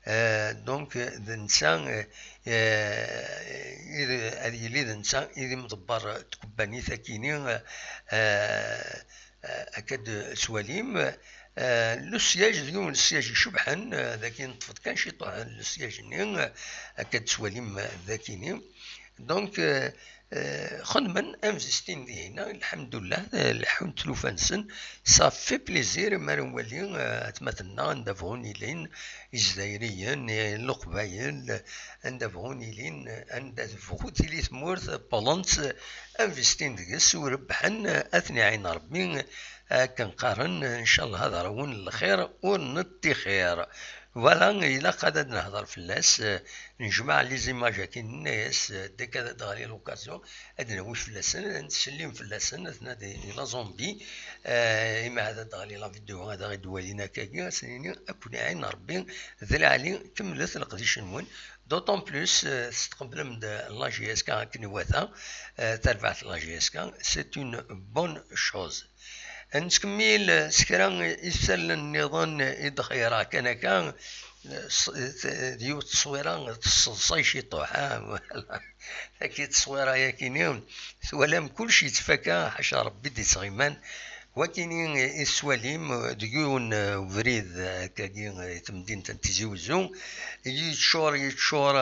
eh, donc, eh, d netta, eh, eh, i d, ad yili d netta i d imḍebber n tkebbanit akini, eh, eh, akka d-twalim, eh, le siège d yiwen n siège icebḥen, eh, dagi neṭṭef-d kan ciṭuḥ n le siège-nni, eh, akka d-twalim, eh, dakini. Donc, eh, Eh, xedmen investin dihin, lḥemdullah, eh, leḥḥun tlufa-nsen. Ça fait plaisir mi ara nwali, eh, atmaten-nneɣ anda bɣun ilin, Izzayriyen, eh, Leqbayel, anda bɣun ilin, anda tebɣu tili tmurt, pplen-tt, eh, investin deg-s u rebbḥen, eh, ad ten-iɛin Rebbi, eh, akken qqaren, eh, ncallah ad ṛwun lxir ur neṭṭixir. Voilà, ilaq ad, ad nehḍer fell-as, eh, nejmeɛ les images akin, nenna-yas, eh, deg ad d-ɣli l'occasion, ad d-nawi fell-asen, ad nettsellim fell-asen, ad nadi la zombie, eh, imi ad d-ɣli la vidéo, ad aɣ-id-walin akkagi, ad sen-nini, ad ken-iɛin Rebbi d lɛali, kemmlet leqdic-nwen, d'autant plus, eh, testqeblem-d la J S K akken iwata, eh, tarbaɛt n la J S K, c'est une bonne chose. Nettkemmil s kra isallen nniḍen i d-xeyyreɣ kan akka, s-, d yiwet tteswira tesseḍsay ciṭuḥ, ah, voilà. Tagi tteswira yakini, twalam kullec yettfaka, ḥaca Rebbi d-ittɣiman. Wakini i tettwalim deg yiwen ubrid akkagi i temdint n Tizi Wezzu, yeččur, yeččur,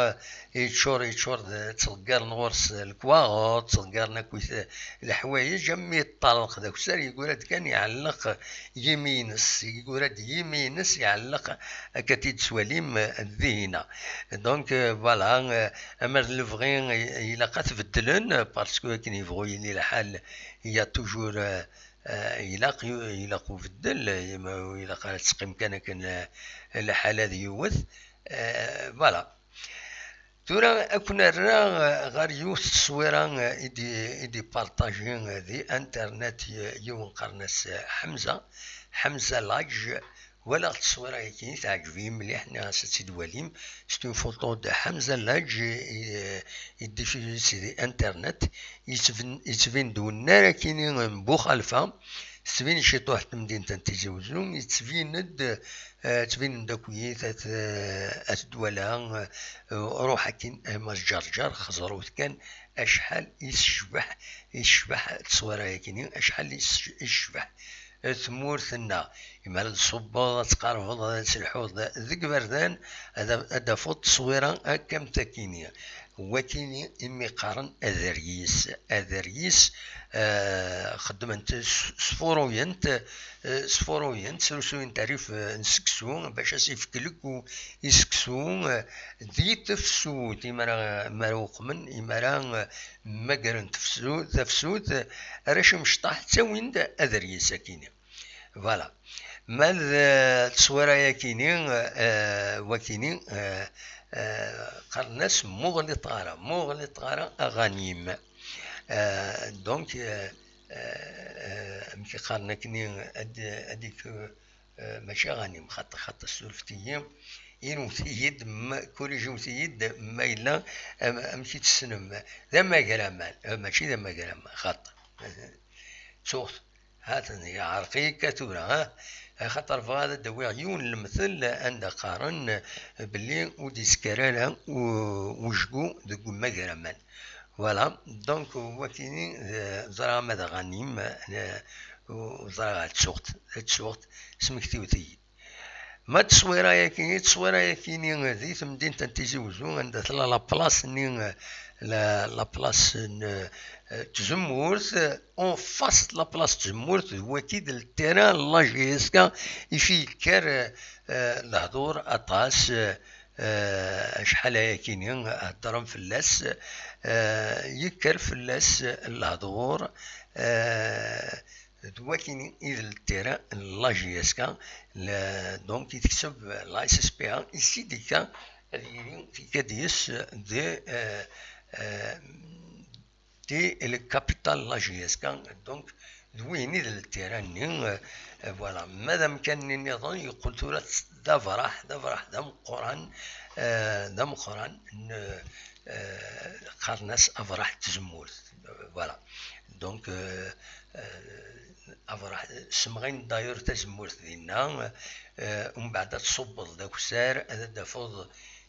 yeččur, yeččur d, ttḍeggaren ɣur-s lekwaɣeḍ, ttḍeggaren akkit leḥwayeǧ, am mi yeṭṭerḍeq d akessar, yeggura-d kan iɛelleq yimi-ines, yeggura-d yimi-ines iɛelleq, akka t-id-tettwalim, eh, dihina. Donc, eh, voilà, eh, amer d lebɣi, eh, ilaq ad t-beddlen, eh, parce que akken yebɣu yili lḥal, il y a toujours, eh, eh, ilaq, ilaq ubeddel, eh, ma ilaq ara tettqim kan akken, eh, lḥala d yiwet. Eh, voilà. Tura, ad ken-rreɣ, eh, ɣer yiwet n tteswira, eh, i d-, i d-ipartaji, eh, di internet, eh, yiwen qqaren-as, eh, Ḥemza, Ḥemza Laj. Walaɣ tteswira-agi, teɛǧeb-iyi mliḥ, nniɣ-as ad tt-id-walim. C'est une photo de Ḥemza Laj, eh, i d-, i d-diffusée di internet. Yettbin-, yettbin-d wennar akini n Buxalfa, tettbin ciṭuḥ temdint n Tizi Wezzu, yettbin-d, eh, ttbinen-d akk-, at, eh, at Dwala, eh, ruḥ akin, eh, Mass Ǧerǧer, xeẓrut kan acḥal i tecbeḥ, i tecbeḥ tteswira-yakini, acḥal i tec-, i tecbeḥ, eh, tmurt-nneɣ. Imi ara d-tṣubbeḍ, ad tqerbeḍ, ad telḥuḍ deg iberdan, ad, ad d-tafeḍ tteswira akka am takini. Wakini imi qqaren aderyis. Aderyis, eh, xeddment s-, sfuruyent, eh, sfuruyent, srusuyent rrif, eh, n seksu, bac ad s-ifk lekku i seksu, eh, di tefsut, imi ara, mi ara uqmen, imi ara, eh, mmagren tefsu-, tafsut, eh, arrac imecṭaḥ ttawin-d aderyis akini. Voilà. Ma d, eh, tteswira-yakini, eh, wakini, eh, eh, qqaren-as Muɣli Ṭɣara, Muɣli Ṭɣara aɣanim. Eh, donc, eh, eh, eh, amek i qqaren akni, ad, ad ik-, eh, mačči aɣanim, xaṭi, xaṭi, surfet-iyi, inwet-iyi-d, ma, corrigiwet-iyi-d ma yella, am-, amek i tt-tessnem. D amagraman, eh, mačči d amagraman, xaṭi. Ttuɣ-t. Hatan, yeɛreq-iyi akka tura, ha? Axaṭer bɣiɣ ad d-awiɣ yiwen n lemtel anda qqaren belli ur d-yettker ara u-, ujgu deg umagraman. Voilà, donc, wakini, eh, ẓriɣ ama d aɣanim, eh, u-, ẓriɣ ad ttuɣ-t, ad ttuɣ-t, smektiwet-iyi. Ma d tteswira-yakini, tteswira-yakini di temdint n Tizi Wezzu, anda tella la place-nni, la, la place n, eh, tzemmurt, en face de la place tzemmurt, d waki d le terrain n la J S K, i fi yekker, eh, lehdur aṭas, eh, acḥal ayakini heddren fell-as, eh, yekker fell-as lehdur, eh, d wakini i d le terrain n la J S K, le, donc i tekseb la S S P A, i Sidika, ad yili tika deg-s de, eh, eh, de le capital n la J S K, donc d win i d le terrain-nni, eh, voilà. Ma d amkan-nni nniḍen, yeqqel tura d abraḥ, d abraḥ d ameqqran, eh, d ameqqran, n, eh, qqaren-as abraḥ n tzemmurt. Voilà. Donc, euh, euh, abraḥ, semɣin d'ailleurs tazemmurt dinna, euh, umbeɛd ad tṣubbeḍ d akessar, ad d-tafeḍ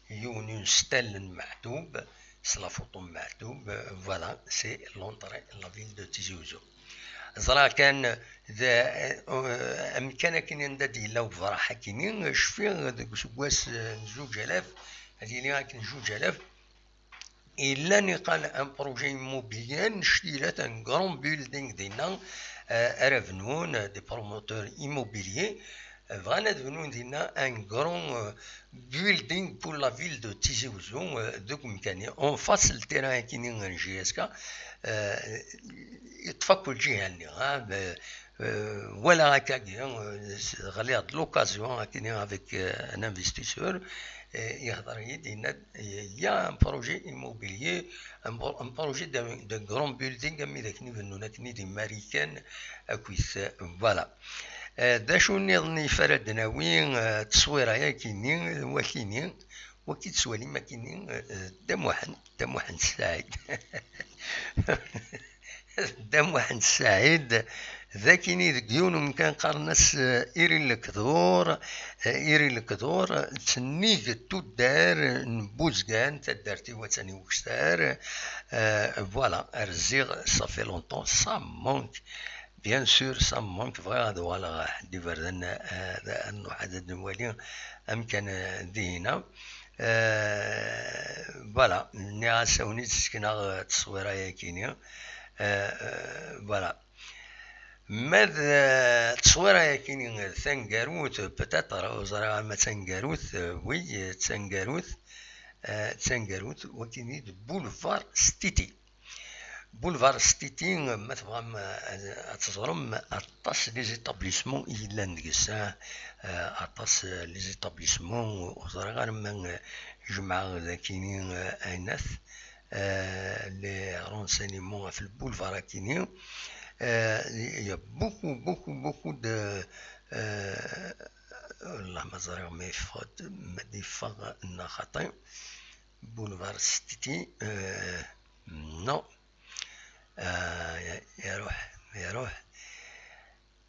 yiwen unestal n Meɛtub, s la photo n Meɛtub, euh, voilà, c'est l'entrée de la ville de Tizi Ouzou. Ẓriɣ kan d, euh, amkan akken anda d-yella ubraḥ akini, cfiɣ deg useggas, euh, n zuǧ alaf, ad yili akken zuǧ alaf, Yella niqal un projet immobilier, annect-ilat un grand building dinna, euh, ara bnun, euh, des promoteurs immobiliers, euh, bɣan ad bnun dinna un grand, euh, building pour la ville de Tizi Ouzou, euh, deg umkan-nni, en face le terrain-agi n J S K, euh, yeṭṭef akk lǧiha-nni, hein, be-, Euh, voilà, akkagi, euh, ɣliɣ-d l'occasion, akini, avec, euh, un investisseur, euh, yehder-iyi-d, yenna-d, il y a un projet immobilier, un, pro- un projet de, de grand building, am widak i bennun akini di Marikan, akkit, euh, voilà. Euh, d acu nniḍen i ara d-nawi, euh, tteswira-yakini, wakini, waki tettwalim akini, euh, Dda Muḥend, Dda Muḥend Saɛid. Dda Muḥend Saɛid, d akini deg yiwen umkan qqaren-as, eh, Iri Lekdur, eh, Iri Lekdur, sennig tuddar n Buzgan, taddart-iw attan i Ukessar, eh, voilà, rziɣ, ça fait longtemps, ça manque, bien sûr, ça manque, bɣiɣ ad uɣaleɣ ḥedd iberdan, eh, ad nruḥ ad nwali amkan, eh, dihina. Euh, voilà, nniɣ-as a wen-id-sekneɣ, euh, tteswira-yakini. Euh, euh, voilà. Ma d, euh, tteswira-yakini taneggarut, peut-être, ur ẓriɣ ma d taneggarut, euh, oui, d taneggarut, euh, d taneggarut, wakini d Boulevard Stiti. Boulevard Stiti, ma tebɣam, eh, ad, ad teẓrem aṭas les établissements i yellan deg-s, eh, aṭas, eh, les établissements, ur ẓriɣ ara ma, eh, jemɛeɣ dagini, eh, aynat, eh, les renseignements ɣef le boulevard akini. Eh, il y a beaucoup, beaucoup, beaucoup de, eh, والله ما ẓriɣ ma yeffeɣ-d, ma d-yeffeɣ neɣ xaṭi. Boulevard Stiti, eh, non. آه، يروح، يروح.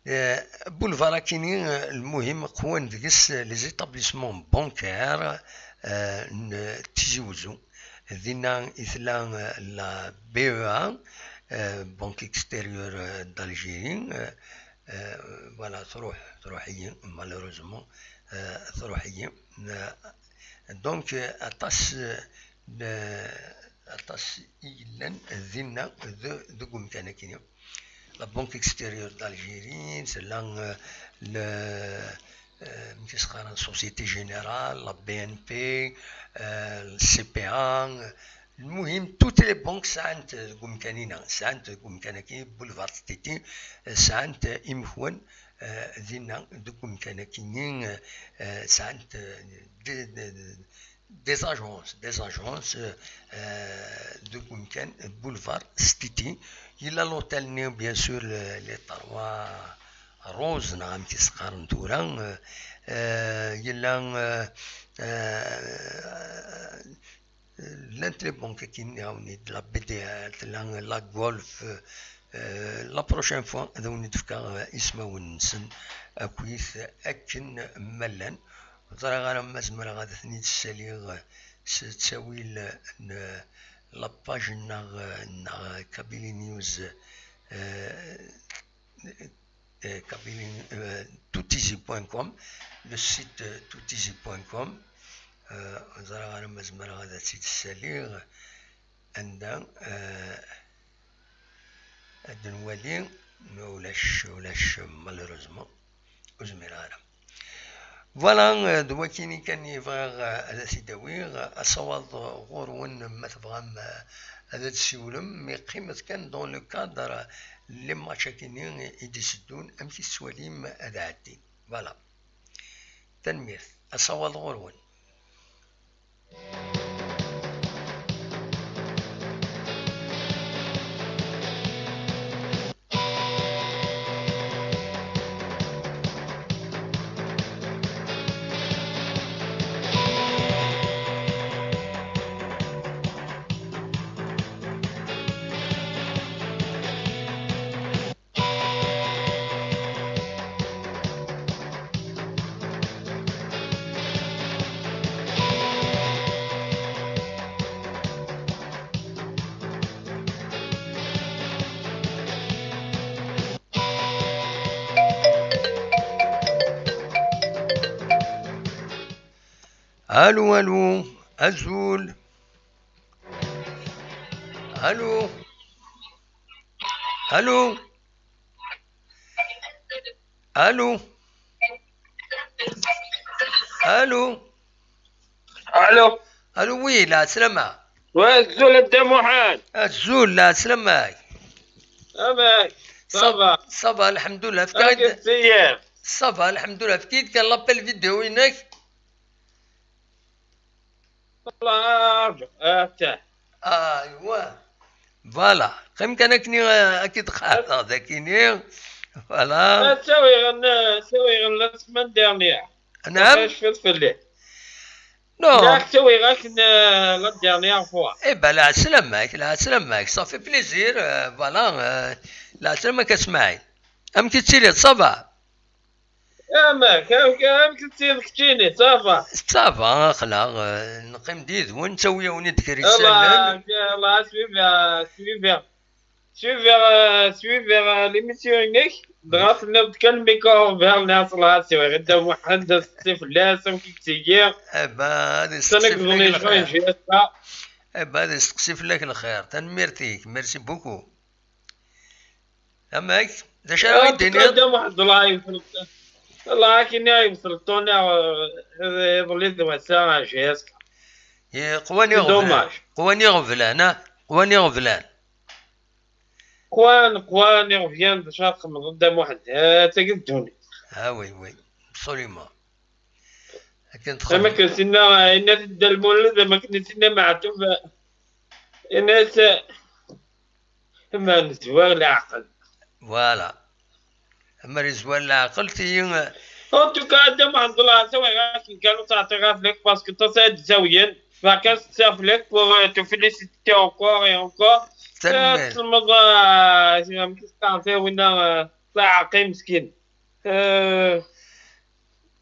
آه، بولفار أكيني، آه، المهم قوان ديس les établissements bancaires، آه، ن-، تيزي وزو. دينا إثلا، آه، la B E A، آه، Banque Extérieure، آه، d'Algérie، آه، آه، voilà، تروح، تروح هي، malheureusement، آه، تروح هي. آه، donc، آه، أطاس، آه، ن-، أطاس إيلان دينا د-، دقوم كان كينيا. La Banque Extérieure d'Algérie، c'est la, آه، ل-، آه، مكيس قارن Société Générale، la B N P، آه، C P A، المهم، toutes les banques ساعات دقوم كانينا، ساعات دقوم كان كي Boulevard Stiti، ساعات إمكوان، آه، دينا دقوم كان كيني، آه، ساعات، آه، دي، دي، دي، des agences، des agences، آه، دقوم كان Boulevard Stiti. Il y a l'hôtel نيو، bien sûr، les, les trois roses، نعم، كيس قارن تورا، آه، il y a، آه، آه، لانت لي بونك كي نعاوني، لا بي دي ال، لا، لا غولف. آه، لا بروشين فوا غادي نتفكر اسماون نسن اكويث اكن ملان. ضرا غانا ما زمرا غادا ثني تسالي س تساويل ن-، لا باج ناغ، ناغ كابيلي نيوز، آه، آه، كابيلي، آه، توتيزي بوان كوم، لو سيت، آه، توتيزي بوان كوم. آه، زرا غانا ما زمرا غادا تسيت السالي، آه، عندها، آه، هاد نوالي، ما ولاش، ولاش، مالوريزمون، وزمير غانا. فوالا، آه، دواتيني كان يبغى، آه، هذا سيداوي، آه، أصوات غورون ما تبغى، آه، هذا تسيولم، مي قيمة كان دون لو كادر، آه، لي ماتش كيني يدي سدون، أمشي السواليم هذا عدين. فوالا. تنميرت. أصوات غورون. الو، الو، أزول. Allô. Allô. Allô. Allô. Allô. Allô, oui, la salama. Ouais, Zoul de Mohamed. Azul, la salama. Ah ben, ça va. Ça va, alhamdoulilah. Qu'est-ce que c'est hier? Ça va, alhamdoulilah. Fkiɣ-d kan l'appel vidéo-inek. والله ارجع اه تاه. ايوا. Voilà. Qim kan akni, euh, akid xaḍeɣ dakini. Voilà. تسوي غن تسوي غن la semaine dernière. نعم. ايش في الفلي؟ Non. لا تسوي غاك la dernière fois. Eh ben, la salama, la salama, ça fait plaisir. Euh, voilà. Euh, la salama, Ismaïl. Amek i tettiliḍ, ça va? يا ماك كم كم كنتي كتشيني؟ Ça va. Ça va, axla, euh, neqqim-d yid-wen, nettawi-yawen-id kra n الله yisallen. الله suivre suivre suivre suivre l'émission-inek. Dɣa tenniḍ kan micro ouvert, nniɣ الله سوي غدا محمد السيف اللاس. Eh ben, ad سنك isteqsi fell-ak ظني شوي lxir. جيستا. Eh ben, ad isteqsi fell-ak lxir. Tanemmirt-ik. Merci beaucoup. Amek? D acu ara yi-d-tiniḍ? قدام واحد الله يوصل. الله كي يوصل طوني. يظل يدوى ساعة جيستا. Qwan iɣeblan. Dommage. Qwan iɣeblan, ah? Qwan iɣeblan. قوان قوان يغفيان باش تخمم قدام واحد. آه، تقدوني. Ah oui, oui. Absolument. Akken لما txeddem. كنتينا، إنا تبدا المولد، لما كنتينا معتوب. إنا س-، ما نزوار العقل. Voilà. Amer yezwar leɛqel, tiyi. En tout cas, قدام واحد الله سوي غاك كانوا تعطي غاف لك parce que تصيد زاويين. فكان سافلك pour te féliciter encore et encore. Tanemmirt. تسمض، آه، كيستعطي وينا، آه، طلع عقيم مسكين. آه،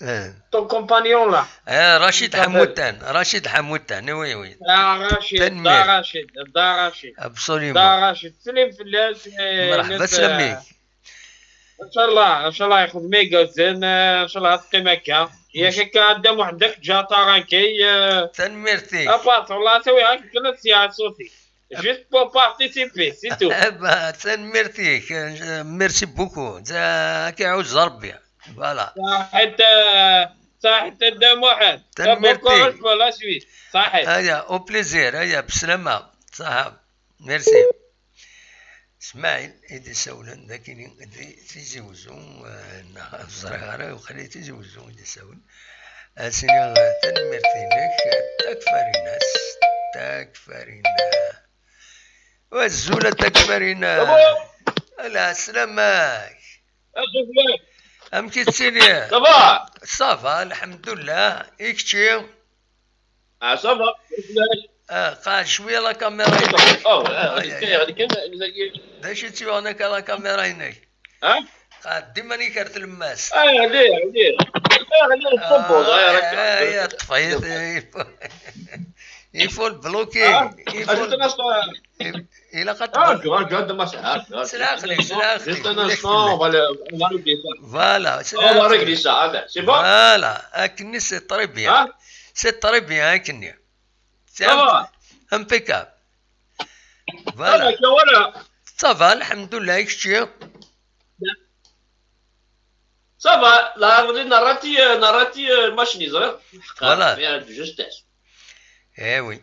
Eh. Ton compagnon là. Eh, Rachid Tout à fait. Hamoutan, Rachid Hamoutan, oui, oui. دا رشيد، تنمير. دا رشيد، دا رشيد. Absolument. دا رشيد، سلم في الناس. مرحبا، سلميك. ان شاء الله، ان شاء الله ياخذ ميغا زين، آه، ان شاء الله تقيم هكا. ياك هكا قدام وحدك جا طارانكي، آه، Tanemmirt-ik. اباس والله سوي هاك جلس يا صوتي. Juste pour participer, c'est tout. Eh ben, tanemmirt-ik. Merci beaucoup. Ad k-iɛuzz Rebbi. Voilà. صحيت، آه، صحيت قدام واحد. Tanemmirt-ik. Bon courage pour la suite. صحيت. Aya, au plaisir. Aya, beslama. Ṣaḥa. Merci. Smaɛil i d-isawlen d akini di Tizi Wezzu, eh, neɣ ur ẓriɣ ara, waqila i Tizi Wezzu i d-isawlen. Ad s-iniɣ, eh, tanemmirt-inek, eh, takfarinas, takfarina. Azul a takfarina. Lɛeslama-k. Amek i tettiliḍ? Ça va? Ça va, lḥemdullah. I kečči? Ah, ça va. Ah, qɛed cwiya la caméra-inek. Oh, ah, غادي كاين، غادي كاين. D acu i tt-yuɣen akka la caméra-inek? ها؟ Qɛed dima-nik ar tlemmast. Ah, عليه، عليه. Ah, عليه، الطبول. Ah, Ah, راك ah, ya ṭṭef-it. Il faut le bloquer. Ah, Il faut أجل أنا ص-، Il, ilaq ad Ah, tebdu. je regarde ma ça. Ah, je regarde. C'est là, c'est là, c'est là. Juste un instant, on va le, on va régler ça. Voilà, c'est On va là. Régler ça. Ah, ben, c'est bon? Voilà, akken c'est très bien. Hein? C'est très bien, akken. C'est Ça va. Impeccable. Ah, Voilà. ben, voilà. Ça va, alhamdoulilah, i kečči? Ça va. Là, on a raté, euh, on a raté, euh, le match, les autres. Voilà. Mais, euh, de justesse. Eh oui.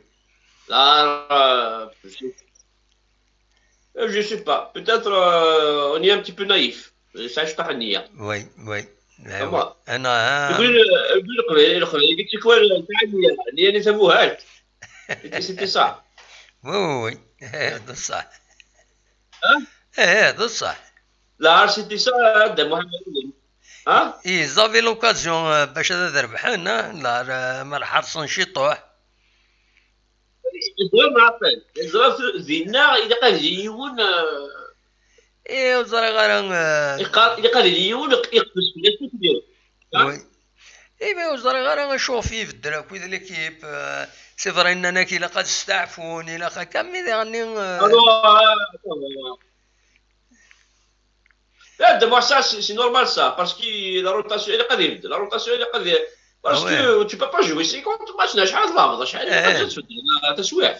Là, euh, je sais, euh, je sais pas. Peut-être, euh, on est un petit peu naïf. Ça, je parle. Oui, oui. Eh Comment? Oui. أنا, ah. يقول، يقول القبيلي، القبيلي، قلت لك وين تاع النية؟ النية اللي سموها لك. C'était ça. Oui, oui, oui. Eh, بصح. Hein? Eh, بصح. لا، c'était ça، هذا محمد. ها؟ Ils avaient l'occasion, euh, باش هذا ذربحان، ها؟ لا، لا، ما حرصن شي طوح. زرا ما عرفت. زرا زينا، إذا قال يجي يون، آه، إيه، وزرا غير، آه، يقال، إذا قال يجي يون، يق-، يقفز في الناس كثير. ها؟ Oui. إيه، ما وزرا غير شوف يبدل أكو إذا l'équipe، آه، c'est vrai إننا كي لا قد استعفون، إلا قد كم إذا غني، آه، Alors, euh, لا، de moi, ça, c'est c'est normal, ça, parce que la rotation, elle est قديمة. La rotation, elle est قديمة. Parce Ah que tu peux pas jouer cinquante matchs، شحال تلعب؟ شحال Eh. تسويح؟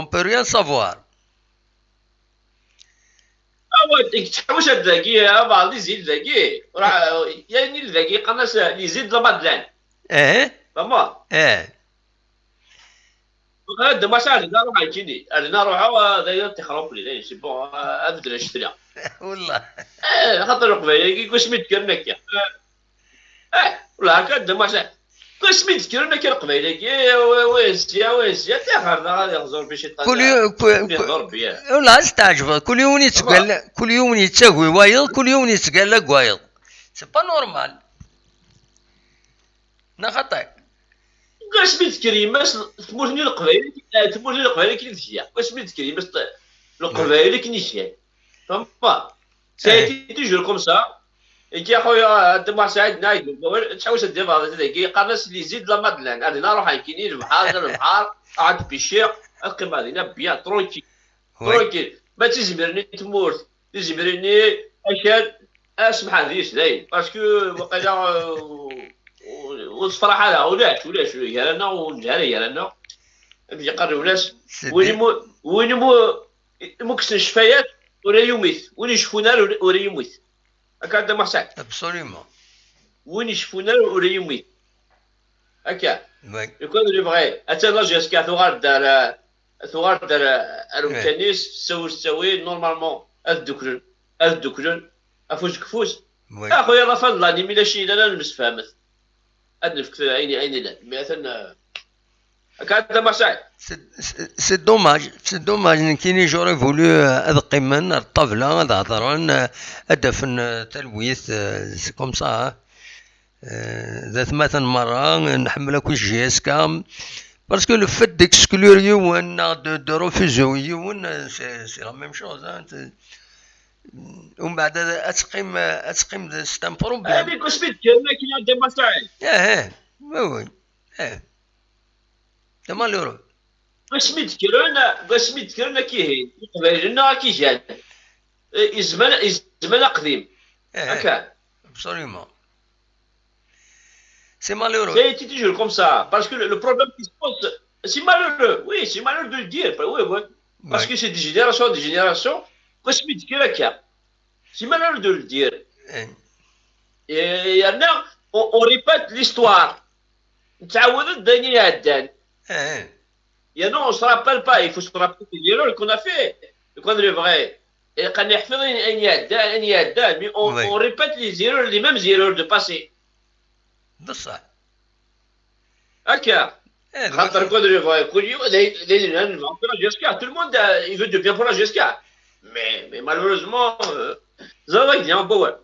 On peut rien savoir. Awa, tettḥewwis ad dagi, abaɛḍ izid dagi. Ur ɛ-, yani dagi qqaren-as l'izid de la Madeleine. Eh? Fehmeḍ? Eh. Ad d-mac ar dinna ruḥ nekkini. Ar dinna ruḥeɣ, ah, d ayen tixrab fell-i, dayen, c'est bon, ah, ad beddel acetla. Wallah. Eh, xaṭer Leqbayel-agi, deg wasmi d-kkren akka. Eh, eh, wallah, akka ad d-mac. Deg wasmi d-kkren akka Leqbayel-agi, eh, wa, wa sya, wa sya, tixer daɣ ad iɣẓer bi ciṭan. Kul yu-, ku-, ku-, yehḍer bi, eh. Wallah, ad s-teɛǧbeḍ. Kul yiwen yettgalla, kul yiwen yettagi wayeḍ, kul yiwen yettgalla deg wayeḍ. C'est pas normal. Neɣ xaṭi? Deg wasmi d-tekker yemma-s tmurt-nni Leqbayel, eh, tmurt-nni Leqbayel akken i tga. Deg wasmi d-tekker yemma-s t-, Leqbayel akken i gan. Fehmeḍ? Ça a été toujours comme ça. Ihi a xuya, a Dda Muḥ Saɛid, neɣ deg wawal, tettḥewwis ad d-ibaḍ dagi, qqaren-as l'izid de la Madeleine. Ad dinna ruḥ nekkini, lebḥer, d lebḥer, ad bicciɣ, ad qqimeɣ dinna bien, tranquille. Oui. Tranquille. Ma d tizemrin n tmurt, tizemrin-nni, akal, asmeḥ ad yis dayen. Parce que, waqila, euh, ur, ur tefraḥ ara, ulac, ulac, gar-aneɣ, ur neǧhi ara gar-aneɣ. Amek yeqqar ulac, c'est win bien. Imu-, win imu-, imukksen ccfayat, ur yumit. Win icfun ara, ur, ur yumit. Akka a Dda Muḥ Saɛid. Absolument. Win icfun ara, ur yumit. Akka. Oui. Lukan ur yebɣi, attan la J S K tuɣal-d ar, tuɣal-d ar, ar umkan-is, tettawi ur tettawi, normalement, ad dduklen, ad dduklen, afus deg ufus. Oui. A xuya, la fin de l'année, mi la cila, la nemsefhamet. Ad nefk ayen, ayen yellan. Mi atan, euh, akka a Dda Muḥ Saɛid. C'est, c'est, c'est dommage, c'est dommage, nekkini j'aurais voulu, euh, ad qqimen ar ṭṭabla, ad hedren, euh, ad d-afen, euh, talwit, euh, c'est comme ça, hein. Euh, d atmaten merra, nḥemmel akk J S K. Parce que le fait d'exclure yiwen, neɣ de, de refuser yiwen, euh, c'est, c'est la même chose, hein. C'est, umbeɛd ad, ad teqqim, ad teqqim d, c'est un problème. Avec Ousmane Diallo, qui a démontré. Eh, eh, oui, oui. Eh. C'est malheureux. Wasmi d-kkren, wasmi d-kkren akihin, Iqbayliyen-nneɣ akigan. Eh, izmer, izmer aqdim. Eh, eh. Akka. Absolument. C'est malheureux. C'est toujours comme ça. Parce que le, le problème qui se pose, C'est malheureux, oui, c'est malheureux de le dire, oui, oui. Parce que c'est des générations, des générations, quoi, c'est médicé là, c'est malheureux de le dire. Et il y en a, on, on répète l'histoire. نتعاود الدنيا عدان. Et non, on se rappelle pas, il faut se rappeler des erreurs qu'on a fait. Quand on est vrai. Et quand on est vrai, on y a, on y a, mais on, on répète les erreurs, les mêmes erreurs de passé. بصح هكا. خاطر كون ريفاي كل يوم لازم نفهم في la J S K. Tout le monde, euh, il veut du bien pour la J S K. Mais, mais malheureusement, euh, زاد يدينا بوان.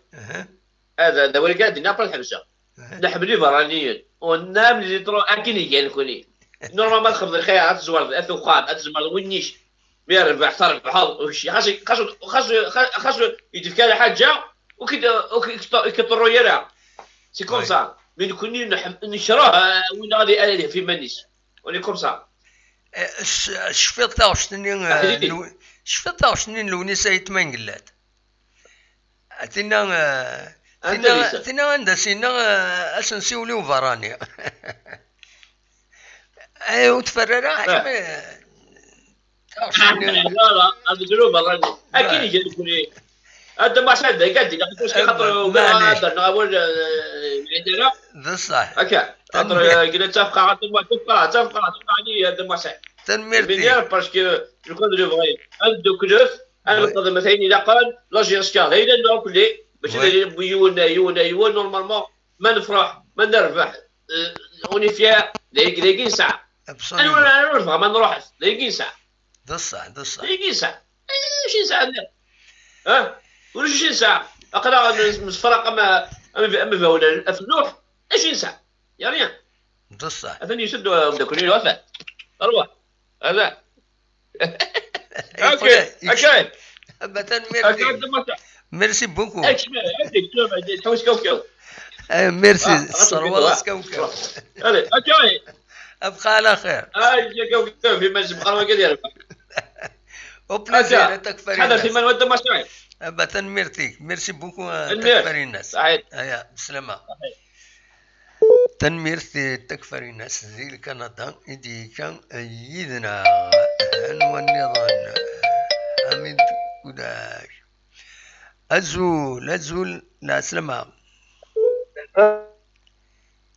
هذا هذا ولي قاعد يدينا برا الحبسه. نحب لي برانيين ونام لي ترو اكين يجي نكوني. نورمال ما تخبر الخير هتزور في وقام هتزمر وينيش. Mais ربح تربح وشي خاص خاص خاص خاص يدفك على حاجه. وكي وكي يكطرو يرى. C'est comme ça. Mais نكوني نكره وين غادي انا في مانيش. On est comme ça. شفيت تاغشتني شفيت تاغشتني لونيسا يتمنقلات. تينا تينا تينا عندها سينا اسنسي ولي وفراني. اي وتفرر حكمي. لا لا هذا جنوب الرجل اكيد يجي يقول لي هذا ما شاد قاعد يقول لي خاطر هذا نغاول عندنا بصح هكا خاطر قلنا تفقع تفقع تفقع تفقع علي هذا ما شاد تنميرتي parce que je crois que je devrais un de كلوف انا نقدر مثلا اذا قال la J S K هي لانه كلي باش يون يون يون normalement ما نفرح ما نربح. On est fier دايقين ساعه. انا ولا انا نربح ما نروحش دايقين ساعه. بصح بصح دايقين ساعه. شي ساعه؟ ها؟ ولا شي ساعه؟ اقرا نتفرق اما اما اما في اولاد الافلوح. شي ساعه؟ يا ريان. بصح اثني يشدوا مدكرين وفاء. اروح. هذا. اوكي اوكي. مثلا ميرسي ميرسي بوكو. تحوس كوكو. ميرسي السروال كوكو. Allez, ok. ابقى على خير. اه كوكو في مجلس بقى ما قدر. Au plaisir. هذا في من ود مشاعر. ابا تنميرتي merci beaucoup. تكفري الناس. صحيح. هيا بسلامه. تنميرتي تكفري الناس زي الكندا يدي كان يدنا. هنو النظام. امين. كداش. ازول ازول. العسلامه.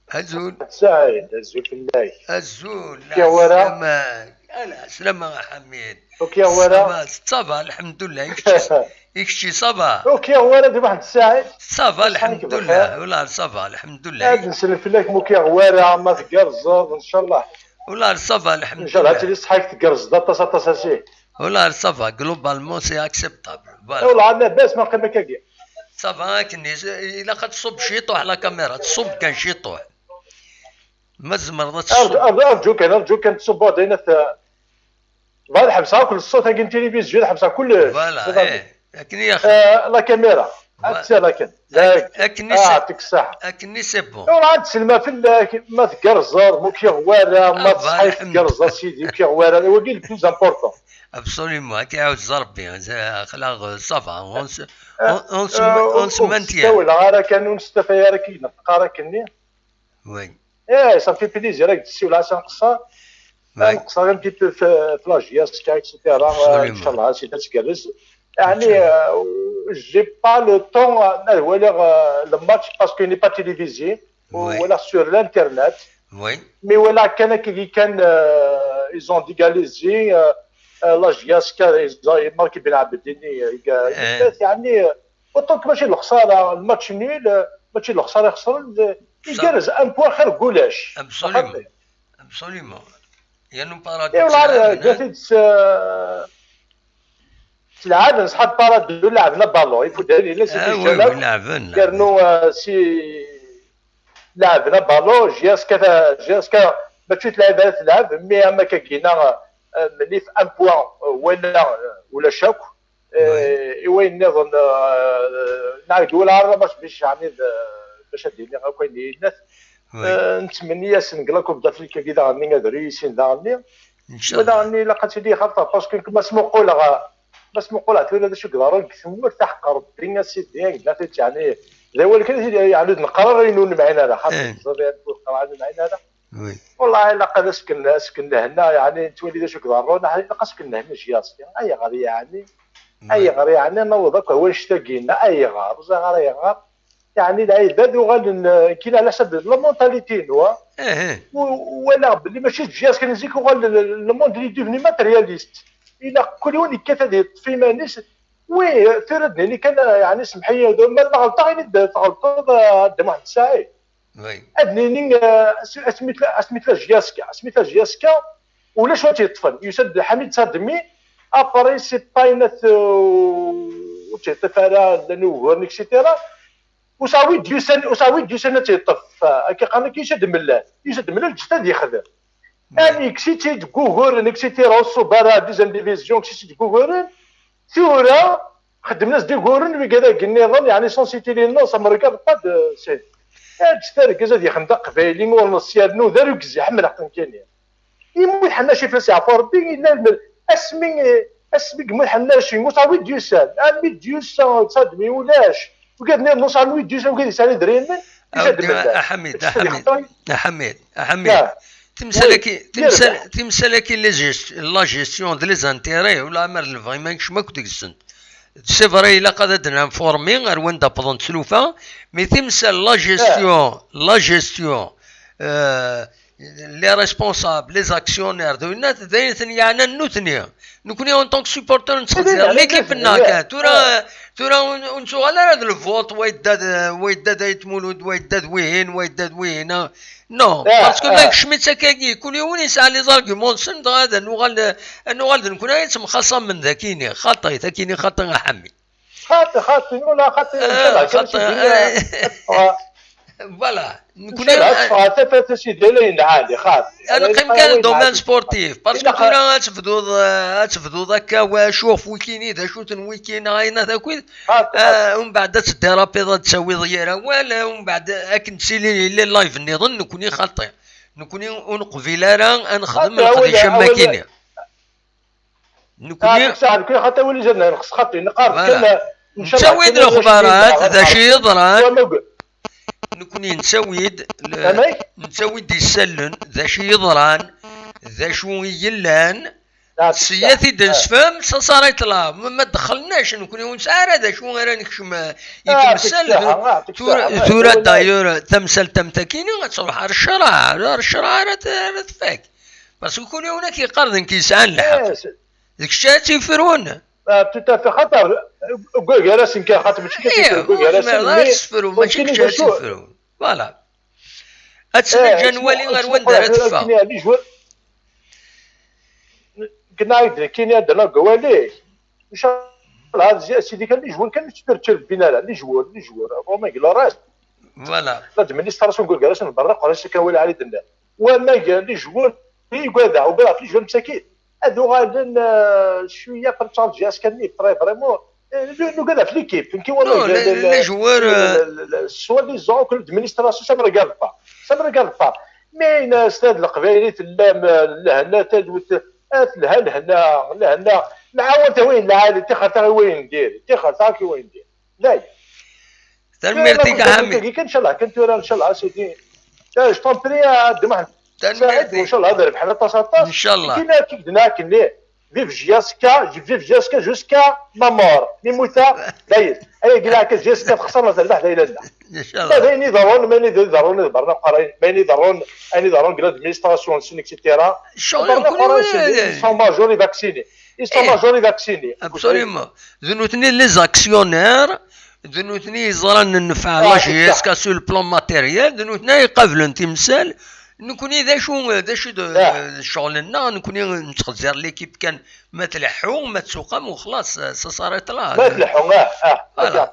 ازول. سعيد ازول في الله. ازول. كي ورا؟ العسلامه. العسلامه حميد. وكي ورا؟ صافا الحمد لله. يكشي صافا. وكي ورا دي واحد الساعه. صافا الحمد لله والله صافا الحمد لله. هاد نسلم في لك مكي غوارة ما تقرزر ان شاء الله. والله صافا الحمد لله. ان شاء الله هاتي لي صحاك تقرز دا طاسا طاسا سي. والله صافا globalement c'est acceptable. والله لاباس ما قيمه كاكيا. صافا كني الا قد تصب شي طوح la caméra تصب كان شي طوح. ما تزمر تصب. ارجوك انا ارجوك كان تصب دينا. بعد حبسها كل الصوت هاكي التلفزيون حبسها كلش. Voilà ايه. لكن يا اخي. آه la caméra. هاتسا لكن. لكن اه يعطيك الصحة. لكن c'est bon. ولا عاد تسلم في ما تقرزر مو كي غوارة ما تصحي تقرزر سيدي كي غوارة هو كي le plus important. Absolument كي عاود زربي خلاص صافا. On se maintient. ولا غارة كانوا نستفى يا راكي نقارا كني. Oui. ايه صافي بليزير راك تسي ولا عشان قصار. نقصر un petit peu في la J S K et cetera. ان شاء الله سي تتقرز. يعني j'ai pas le temps نولي le match parce que n'est pas télévisé. ولا sur l'internet. Oui. Mais ولا كان كي كان ils ont égalisé la J S K. ماركي بن عبد الدين يعني autant que ماشي الخساره ال match nul. ماشي الخساره يخسر يقرز un point خير كولاش. Absolument. Absolument. يا نو بارا اي والله قالت تلعب نصحاب بارا دو لعبنا بالون يفوت هذه لا سيتي جناب لعبنا كارنو سي لعبنا بالون J S K J S K ماشي تلعب على تلعب مي اما كاكينا ملي في un point ولا ولا شاك. ايوا نظن نعاود ولا عرض باش باش يعني باش هاد الناس نتمنى ياسن كلاكوب دافريكا كي داغني غادي ريسين داغني. ان شاء الله. داغني لا قاتي لي خاطر باسكو كما سمو قول غا بس نقول لك هذا شو قدر ثمور تحق ربي يا سيدي لا تتعني. لا ولكن يعني نقرر ينون معنا هذا خاطر بزاف ينون معنا هذا. Oui. Wallah, ilaq ad as-ken-, as-ken-nehna, yeɛni, nettwali d acu i iḍerrun, ilaq as-ken-nehna J S K. Ayɣer, yeɛni? Ayɣer, yeɛni, naweḍ akk ar wannect-agi-nni? Ayɣer? Ur ẓriɣ ara ayɣer. Yeɛni, lɛibad uɣalen, eh, kina ɛla ḥsab la mentalité-inu, ah. Ih, ih. U-, u-, walaɣ belli mačči d J S K n zik uɣal le, le, le monde est devenu matérialiste. Ilaq kul yiwen yekkat ad yeṭṭef iman-is. Oui, tura ad nini kan, eh, yeɛni, semmeḥ-iyi, ma ɣelṭeɣ, ini-d tɣelṭeḍ, eh, a Dda Muḥend Saɛid. Oui. Ad nini, eh, as-, asmi tella, asmi tella J S K, asmi tella J S K, ulac wa tt-yeṭṭfen. Yusa-d Ḥamid Sadmi, après c'est pas une, euh, ur tt-yeṭṭif ara, llan uguren, et cetera. Usawi d-yusan, usawi d-yusan ad tt-yeṭṭef. Akka qqaren, akka yusa-d Mellal. Yusa-d Mellal, ǧǧet ad yexdem. Am yekkes-itt-id deg uguren, et cetera, ur ṣṣub ara, deuxième division, yekkes-itt-id deg uguren. Tura, xeddmen-as-d uguren, wigad-agi nniḍen, yeɛni, sans citer les noms, ça me regarde pas de, c'est, ǧǧet argaz ad yexdem d aqbayli, ur neṣṣi, yernu d argaz, ḥemmleɣ-ten kan. Yemmut Ḥennaci, fell-as yeɛfu Rebbi, yella lmal. Asmi, asmi yemmut Ḥennaci, Musawi d-yusan, ami d-yusan, Sadmi ulac. Wigad nniḍen, Musawi d-yusan, wigad yesɛan idrimen, yusa-d Mellal. Aḥamid, Aḥamid, Aḥamid, Aḥamid. Timsal-agi, timsal-agi, la gestion de les intérêts, ulamer d lebɣi ma nekcem akk deg-sent. C'est vrai, ilaq ad d-ninformi ar wanda wwḍent tlufa, mais timsal, la gestion, la gestion, euh, les responsables, les actionnaires, d winna, d ayen ten-yeɛnan nutni. Nekni, en tant que supporter, nettxezzir l'équipe-nneɣ kan. Tura, tura ur, ur nettuɣal ara d le vote, wa yedda d, wa yedda d Ayt Mulud, wa yedda d wihin, wa yedda d wihin, ah. Non, parce que ma nekcem-itt akkagi, kul yiwen yesɛa les arguments-nsen, dɣa ad nuɣal, ad nuɣal d nekni ay yettemxaṣamen d akini. Xaṭi, d akini xaṭi a Ḥami. Xaṭi, xaṭi, wala xaṭi, ah, xaṭi, ah. Voilà. Nekni ad ffɣeɣ tafat a sidi, ala yenɛali, xaṭi. Ad neqqim kan domaine sportif, parce que tura ad tebduḍ, ad tebduḍ akka, wacu ɣef wikini, d acu-ten wikini, ayen akk. Umbeɛd ad tedirapiḍ, ad d-tawiḍ yir awal, umbeɛd akken ttili yella live nniḍen, nekni xaṭi. Nekni ur neqbil ara ad nexdem leqdic am wakini. Nekni nettawi-d lexbarat d acu yeḍran. Nekni nettawi-d, nettawi-d isallen d acu yeḍran, d acu i yellan. Sya i d-nesfem, ça s'arrête là. Ma ddxelnac, nekni ur nesɛi ara d acu ara nekcem i temsal. Tura d'ailleurs tamsalt am takini ad truḥ ar ccreɛ, ar ccreɛ ara tfak. Parce que kul yiwen ad k-yeqqar d nekk yesɛan lḥeqq. D kečč ara tt-yefrun. Ah, tout à fait, xaṭer gar-asen kan, xaṭer mačči kan tifrun, gar-asen, mais ad tefru, mačči kečč ara tt-yefrun. Voilà. Ad tt-neǧǧ ad nwali ar wanda ara teffeɣ. Kena-d kini ad d-nag awali. Inchallah, sidi kan les joueurs kan ur ttrebbin ara, les joueurs, les joueurs, vraiment, le reste. Voilà. L'administration gar-asen, lberriq, ur asen kan wali ɛli d-nna. Wamag, les joueurs, i yugada, ugadeɣ les joueurs msakin. Ad uɣalen, euh, cwiya après tchallenges kan, très vraiment. Euh, nugad ɣef l'équipe, nekki wala les joueurs, euh, soi-disant que l'administration, ça me regarde pas. Ça me regarde pas. Mais il y a stade leqbayli, tellam, euh, lehna, talwit, ah, telha lehna, lehna. Nɛawen tawayen lɛali, tixer taɣ i wayen dir, tixer taɣ i wayen dir. Dayen. Tanemmirt-ik a Ḥamid. Inchallah, kan tura, inchallah, sidi. Je t'en prie, a Dda Muḥend Saɛid, inchallah ad rebḥen aṭas, aṭas. Inchallah. Kina kik d-nɛakken. Vive J S K, vive J S K jusqu'à ma mort. Mi mmuteɣ, dayen. Ay, gila akka, J S K texṣer, ma terbeḥ, d ayla-nneɣ. Inchallah. D ayen iḍerrun, ma ayen iḍerrun, iḍerrun, ma ayen iḍerrun, ayen iḍerrun deg l'administration-nsen, et cetera. Ils sont majoritaires vaccinés. Ils sont majoritaires vaccinés. Absolument. D nutni les actionnaires, d nutni yeẓran nnfeɛ la J S K sur le plan matériel, d nutni ay iqablen timsal. Nekni d acu, d acu d ccɣel-nneɣ, nekni nettxezzir l'équipe kan, ma tleḥḥu, ma tsuqam, u xlaṣ, ça s'arrête là. Ma tleḥḥu, ah, ah, voilà.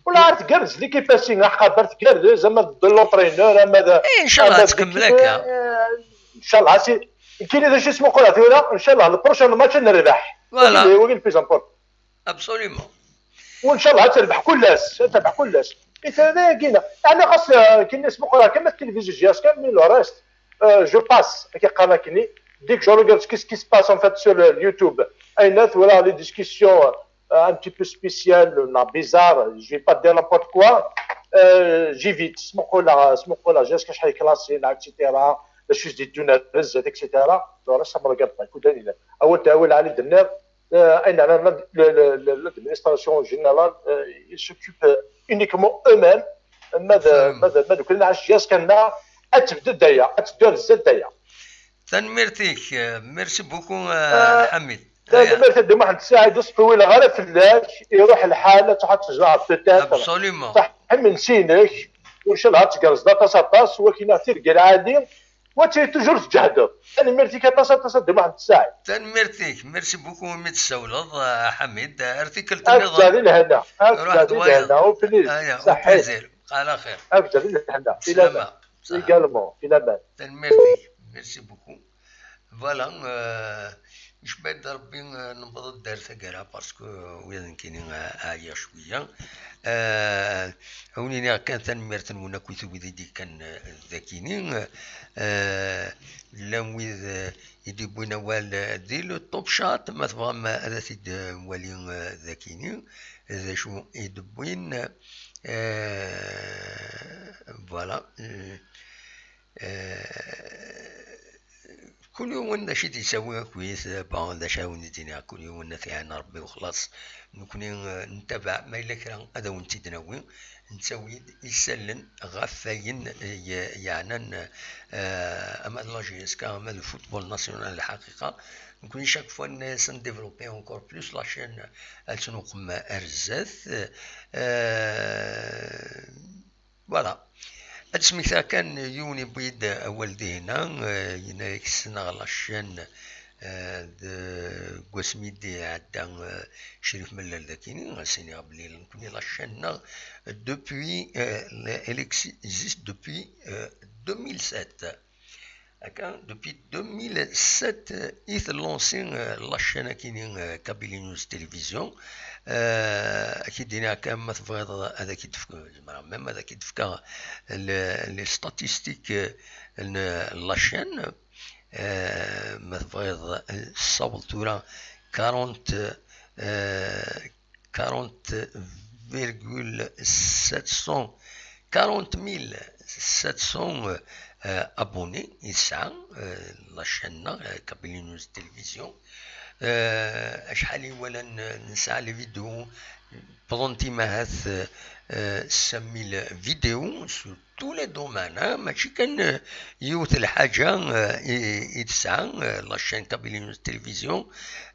Wala ar tgerrez l'équipe ass-a, aqaber tgerrez, ama d l'entraîneur, ama d... Eh, inchallah ad tkemmel akka. Inchallah, si, kini d acu ismuqul tura, inchallah, le prochain match ad nerbeḥ. Voilà. Wagi le plus important. Absolument. W'inchallah ad terbeḥ kul ass, ad terbeḥ kul ass. I tura d ayagi-nneɣ. Yeɛni xas, euh, kini ismuqul kan ma tilivizyu J S K, mais le reste, euh, je passe, akka qqaren akkenni. Dès que je regarde ce qui, ce qui se passe en fait sur le, le YouTube, ayna tura les discussions, euh, un petit peu spéciales, neɣ bizarres, je vais pas dire n'importe quoi, euh, j'évite. Smuquleɣ, smuquleɣ, J S K acḥal classé, et cetera. d acu i s-d-yeddun ar zdat, et cetera. Tura, ça me regarde pas, écoute, Daniel. Awal, awal, Ɛli, d-tenniḍ, euh, ayen ɛnan la, la, la, la, l'administration générale, euh, il s'occupe, euh, uniquement eux-mêmes. Ma d, ma d, ma d ukren ɛac yas kanna, ad tebded aya, ad teddu ar zdat aya. Tanemmirt-ik, euh, merci beaucoup, euh, Ḥamid. Tanemmirt a Dda Muḥend Saɛid, ur sṭewwileɣ ara fell-ak, iruḥ lḥal, ad truḥ ad tezɛeḍ peut-être. Absolument. Ṣaḥ imensi-inek, ur caleɣ ad tgerrzeḍ aṭas aṭas, wakin tirga lɛali, wa tili toujours tǧehdeḍ. Tanemmirt-ik aṭas aṭas a Dda Muḥend Saɛid. Tanemmirt-ik, merci beaucoup imi d-tessawleḍ, a Ḥamid, ar tikkelt nniḍen. Ak-ǧǧeɣ di lehna, ak-ǧǧeɣ di lehna, au plaisir. Aya, au plaisir. Ala xir. Ak-ǧǧeɣ di lehna. Filaman. Également, filaman. Tanemmirt-ik, merci beaucoup. Voilà, euh, icba-d Rebbi, euh, newweḍ-d ar taggara, parce que, euh, wid nekkini, euh, ɛyiɣ cwiya. Euh, ad wen-iniɣ kan tanemmirt-nwen akkit wid i d-ikkan, euh, dakini. Euh, llan wid, euh, i d-iwwin awal, euh, di le top chat, ma tebɣam, euh, ad t-id-nwali, euh, dakini, d acu i d-wwin, euh, voilà, euh, euh, kul yiwen d acu i d-yettawi akkit, bon, d acu ara wen-d-iniɣ, kul yiwen ad t-iɛen Rebbi u xlaṣ. Nekni, euh, ntabaɛ, ma yella kra ad awen-tt-id-nawi, nettawi-d isallen ɣef wayen, euh, ye-, yeɛnan, euh, ama d la J S K, ama d football national, lḥaqiqa. Nekni, chaque fois, n-, s-, ndévelopper encore plus la chaîne, ad tt-nuqem ar zdat. Euh, Voilà. Ad smektaɣ kan yiwen yewwi-d awal dihna, euh, yenna-yak ssneɣ la chaîne, euh, deg wasmi d-iɛedda, euh, Crif Mellal dakini, ad s-iniɣ belli nekkni la chaîne-nneɣ depuis, euh, elle existe depuis, euh, deux mille sept. Akka, depuis deux mille sept, euh, i tlansi, euh, la chaîne akini, euh, Kabylie News Télévision. Euh, ad k-id-iniɣ akka, ma tebɣiḍ ad ak-id-fkeɣ, zemreɣ même ad ak-id-fkeɣ le-, les statistiques, euh, n la chaîne. Euh, ma tebɣiḍ, euh, tessaweḍ tura quarante, euh, quarante virgule sept cent, quarante mille sept cents, euh, abonnés i tesɛa, euh, la chaîne-nneɣ, euh, Kabylie News Télévision. Euh, acḥal i walan, euh, nesɛa les vidéos, wwḍent i mahat, euh, euh, cinq mille vidéos sur tous les domaines, hein. Mačči kan, euh, yiwet lḥaǧa, euh, i, i tesɛa, euh, la chaîne Kabylie News Télévision,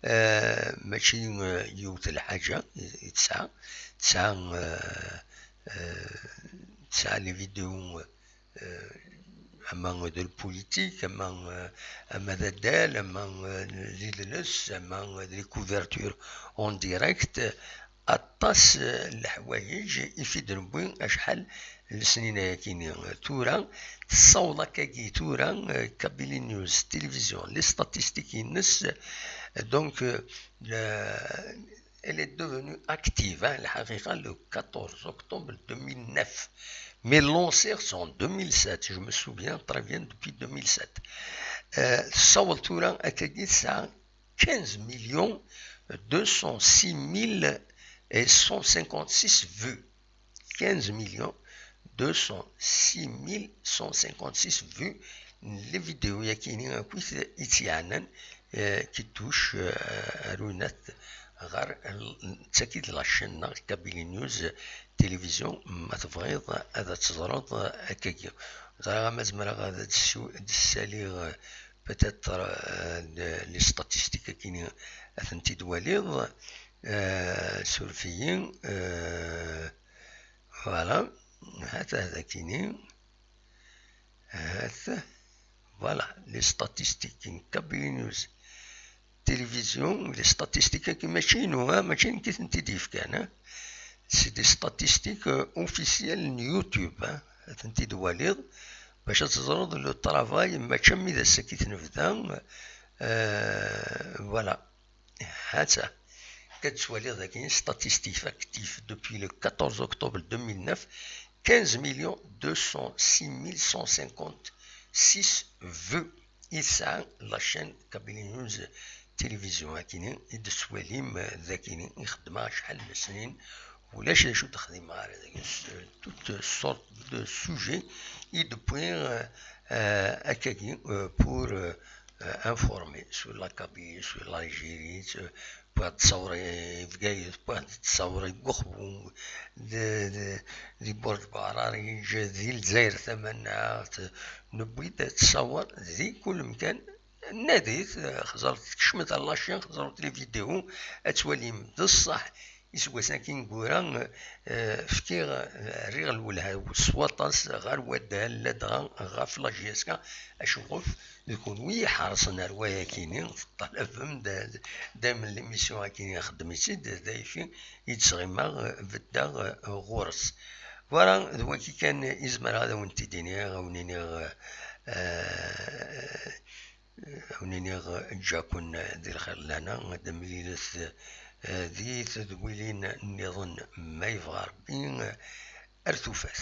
euh, mačči, euh, yiwet lḥaǧa i, i tesɛa. Tesɛa, euh, euh, tesɛa les vidéos, euh, ama d la politique, ama, euh, ama d addal, ama, euh, d idles, ama, euh, d les couvertures en direct. Aṭas, eh, n leḥwayeǧ i f-id-newwi acḥal n lesnin ayakini. Tura, tessaweḍ akkagi tura, eh, Kabylie News Télévision, les statistiques-ines, eh, donc, eh, le-, elle est devenue active, hein, lḥaqiqa, le quatorze octobre deux mille neuf. Mais lancée en deux mille sept, je me souviens très bien, depuis deux mille sept. Eh, tessaweḍ tura akkagi tesɛa quinze millions deux cent six mille cent cinquante-six vues. Quinze millions deux cent six mille cent cinquante-six vues n les vidéos yakini akkit i tt-yeɛnan, euh, qui touche, euh, ar unat ɣer l-, d tagi d la chaîne-nneɣ Kabylie News Télévision, ma tebɣiḍ ad teẓreḍ akkagi. Ẓriɣ ama zemreɣ ad d-ssiw-, ad d-ssaliɣ, euh, peut-être, euh, les statistiques akini ad tent-id-twaliḍ, euh, suref-iyi, euh, voilà, ha-t-a dakini, ha-t-a, voilà, les statistiques n Kabylie News Télévision, les statistiques-agi mačči inu, ha, mačči nekk i tent-id-yefkan, ha. C'est des statistiques, euh, officielles n YouTube, ha. Ad tent-id-twaliḍ, bac ad teẓreḍ le travail, mačči am d ass-agi i t-nebda, euh, voilà. Ha-tt-a. Ad tettwaliḍ dagi, statistiques actifs depuis le quatorze octobre deux mille neuf, quinze millions deux cent six mille cent cinquante-six vues i tesɛa la chaîne Kabylie News Télévision. Akini i d-tettwalim, eh, d akini i xeddmeɣ acḥal n lesnin, Ulac d acu d-xdimeɣ ara deg-s, toute sorte de sujet i d-wwiɣ, euh, akkagi, euh, pour, euh, euh, informer sur la Kabylie, sur l'Algérie, euh, wwiɣ-d ttṣawra i Bgayet, wwiɣ-d ttṣawra deg Uxbum, d, d, di Bord Barariǧ, di Lezzayer Tamaneɣt, newwi-d ttṣawar di kul mkan. Nadit, xẓret, kecmet ar la chaîne, xẓret les vidéos, ad twalim d ṣṣeḥ. Iseggasen-agi ineggura, eh, fkiɣ, eh, rriɣ lwelha s waṭas ɣer waddal, ladɣa ɣef la J S K, acuɣef d kunwi iḥerṣen ar wayakini, teṭṭalabem d, d, daymen l'émission-agi xeddem-itt-id, d ayfi i d-sɣimeɣ, eh, beddeɣ, eh, ɣur-s. Voilà, d wagi kan i zemreɣ ad awen-t-id-iniɣ, ad awen-iniɣ, eh, eh, ad awen-iniɣ, eh, ǧǧa-ken di lxir lehna, ad d-temlilet, eh, di tedwilin nniḍen ma yebɣa Rebbi, eh, ar tufat.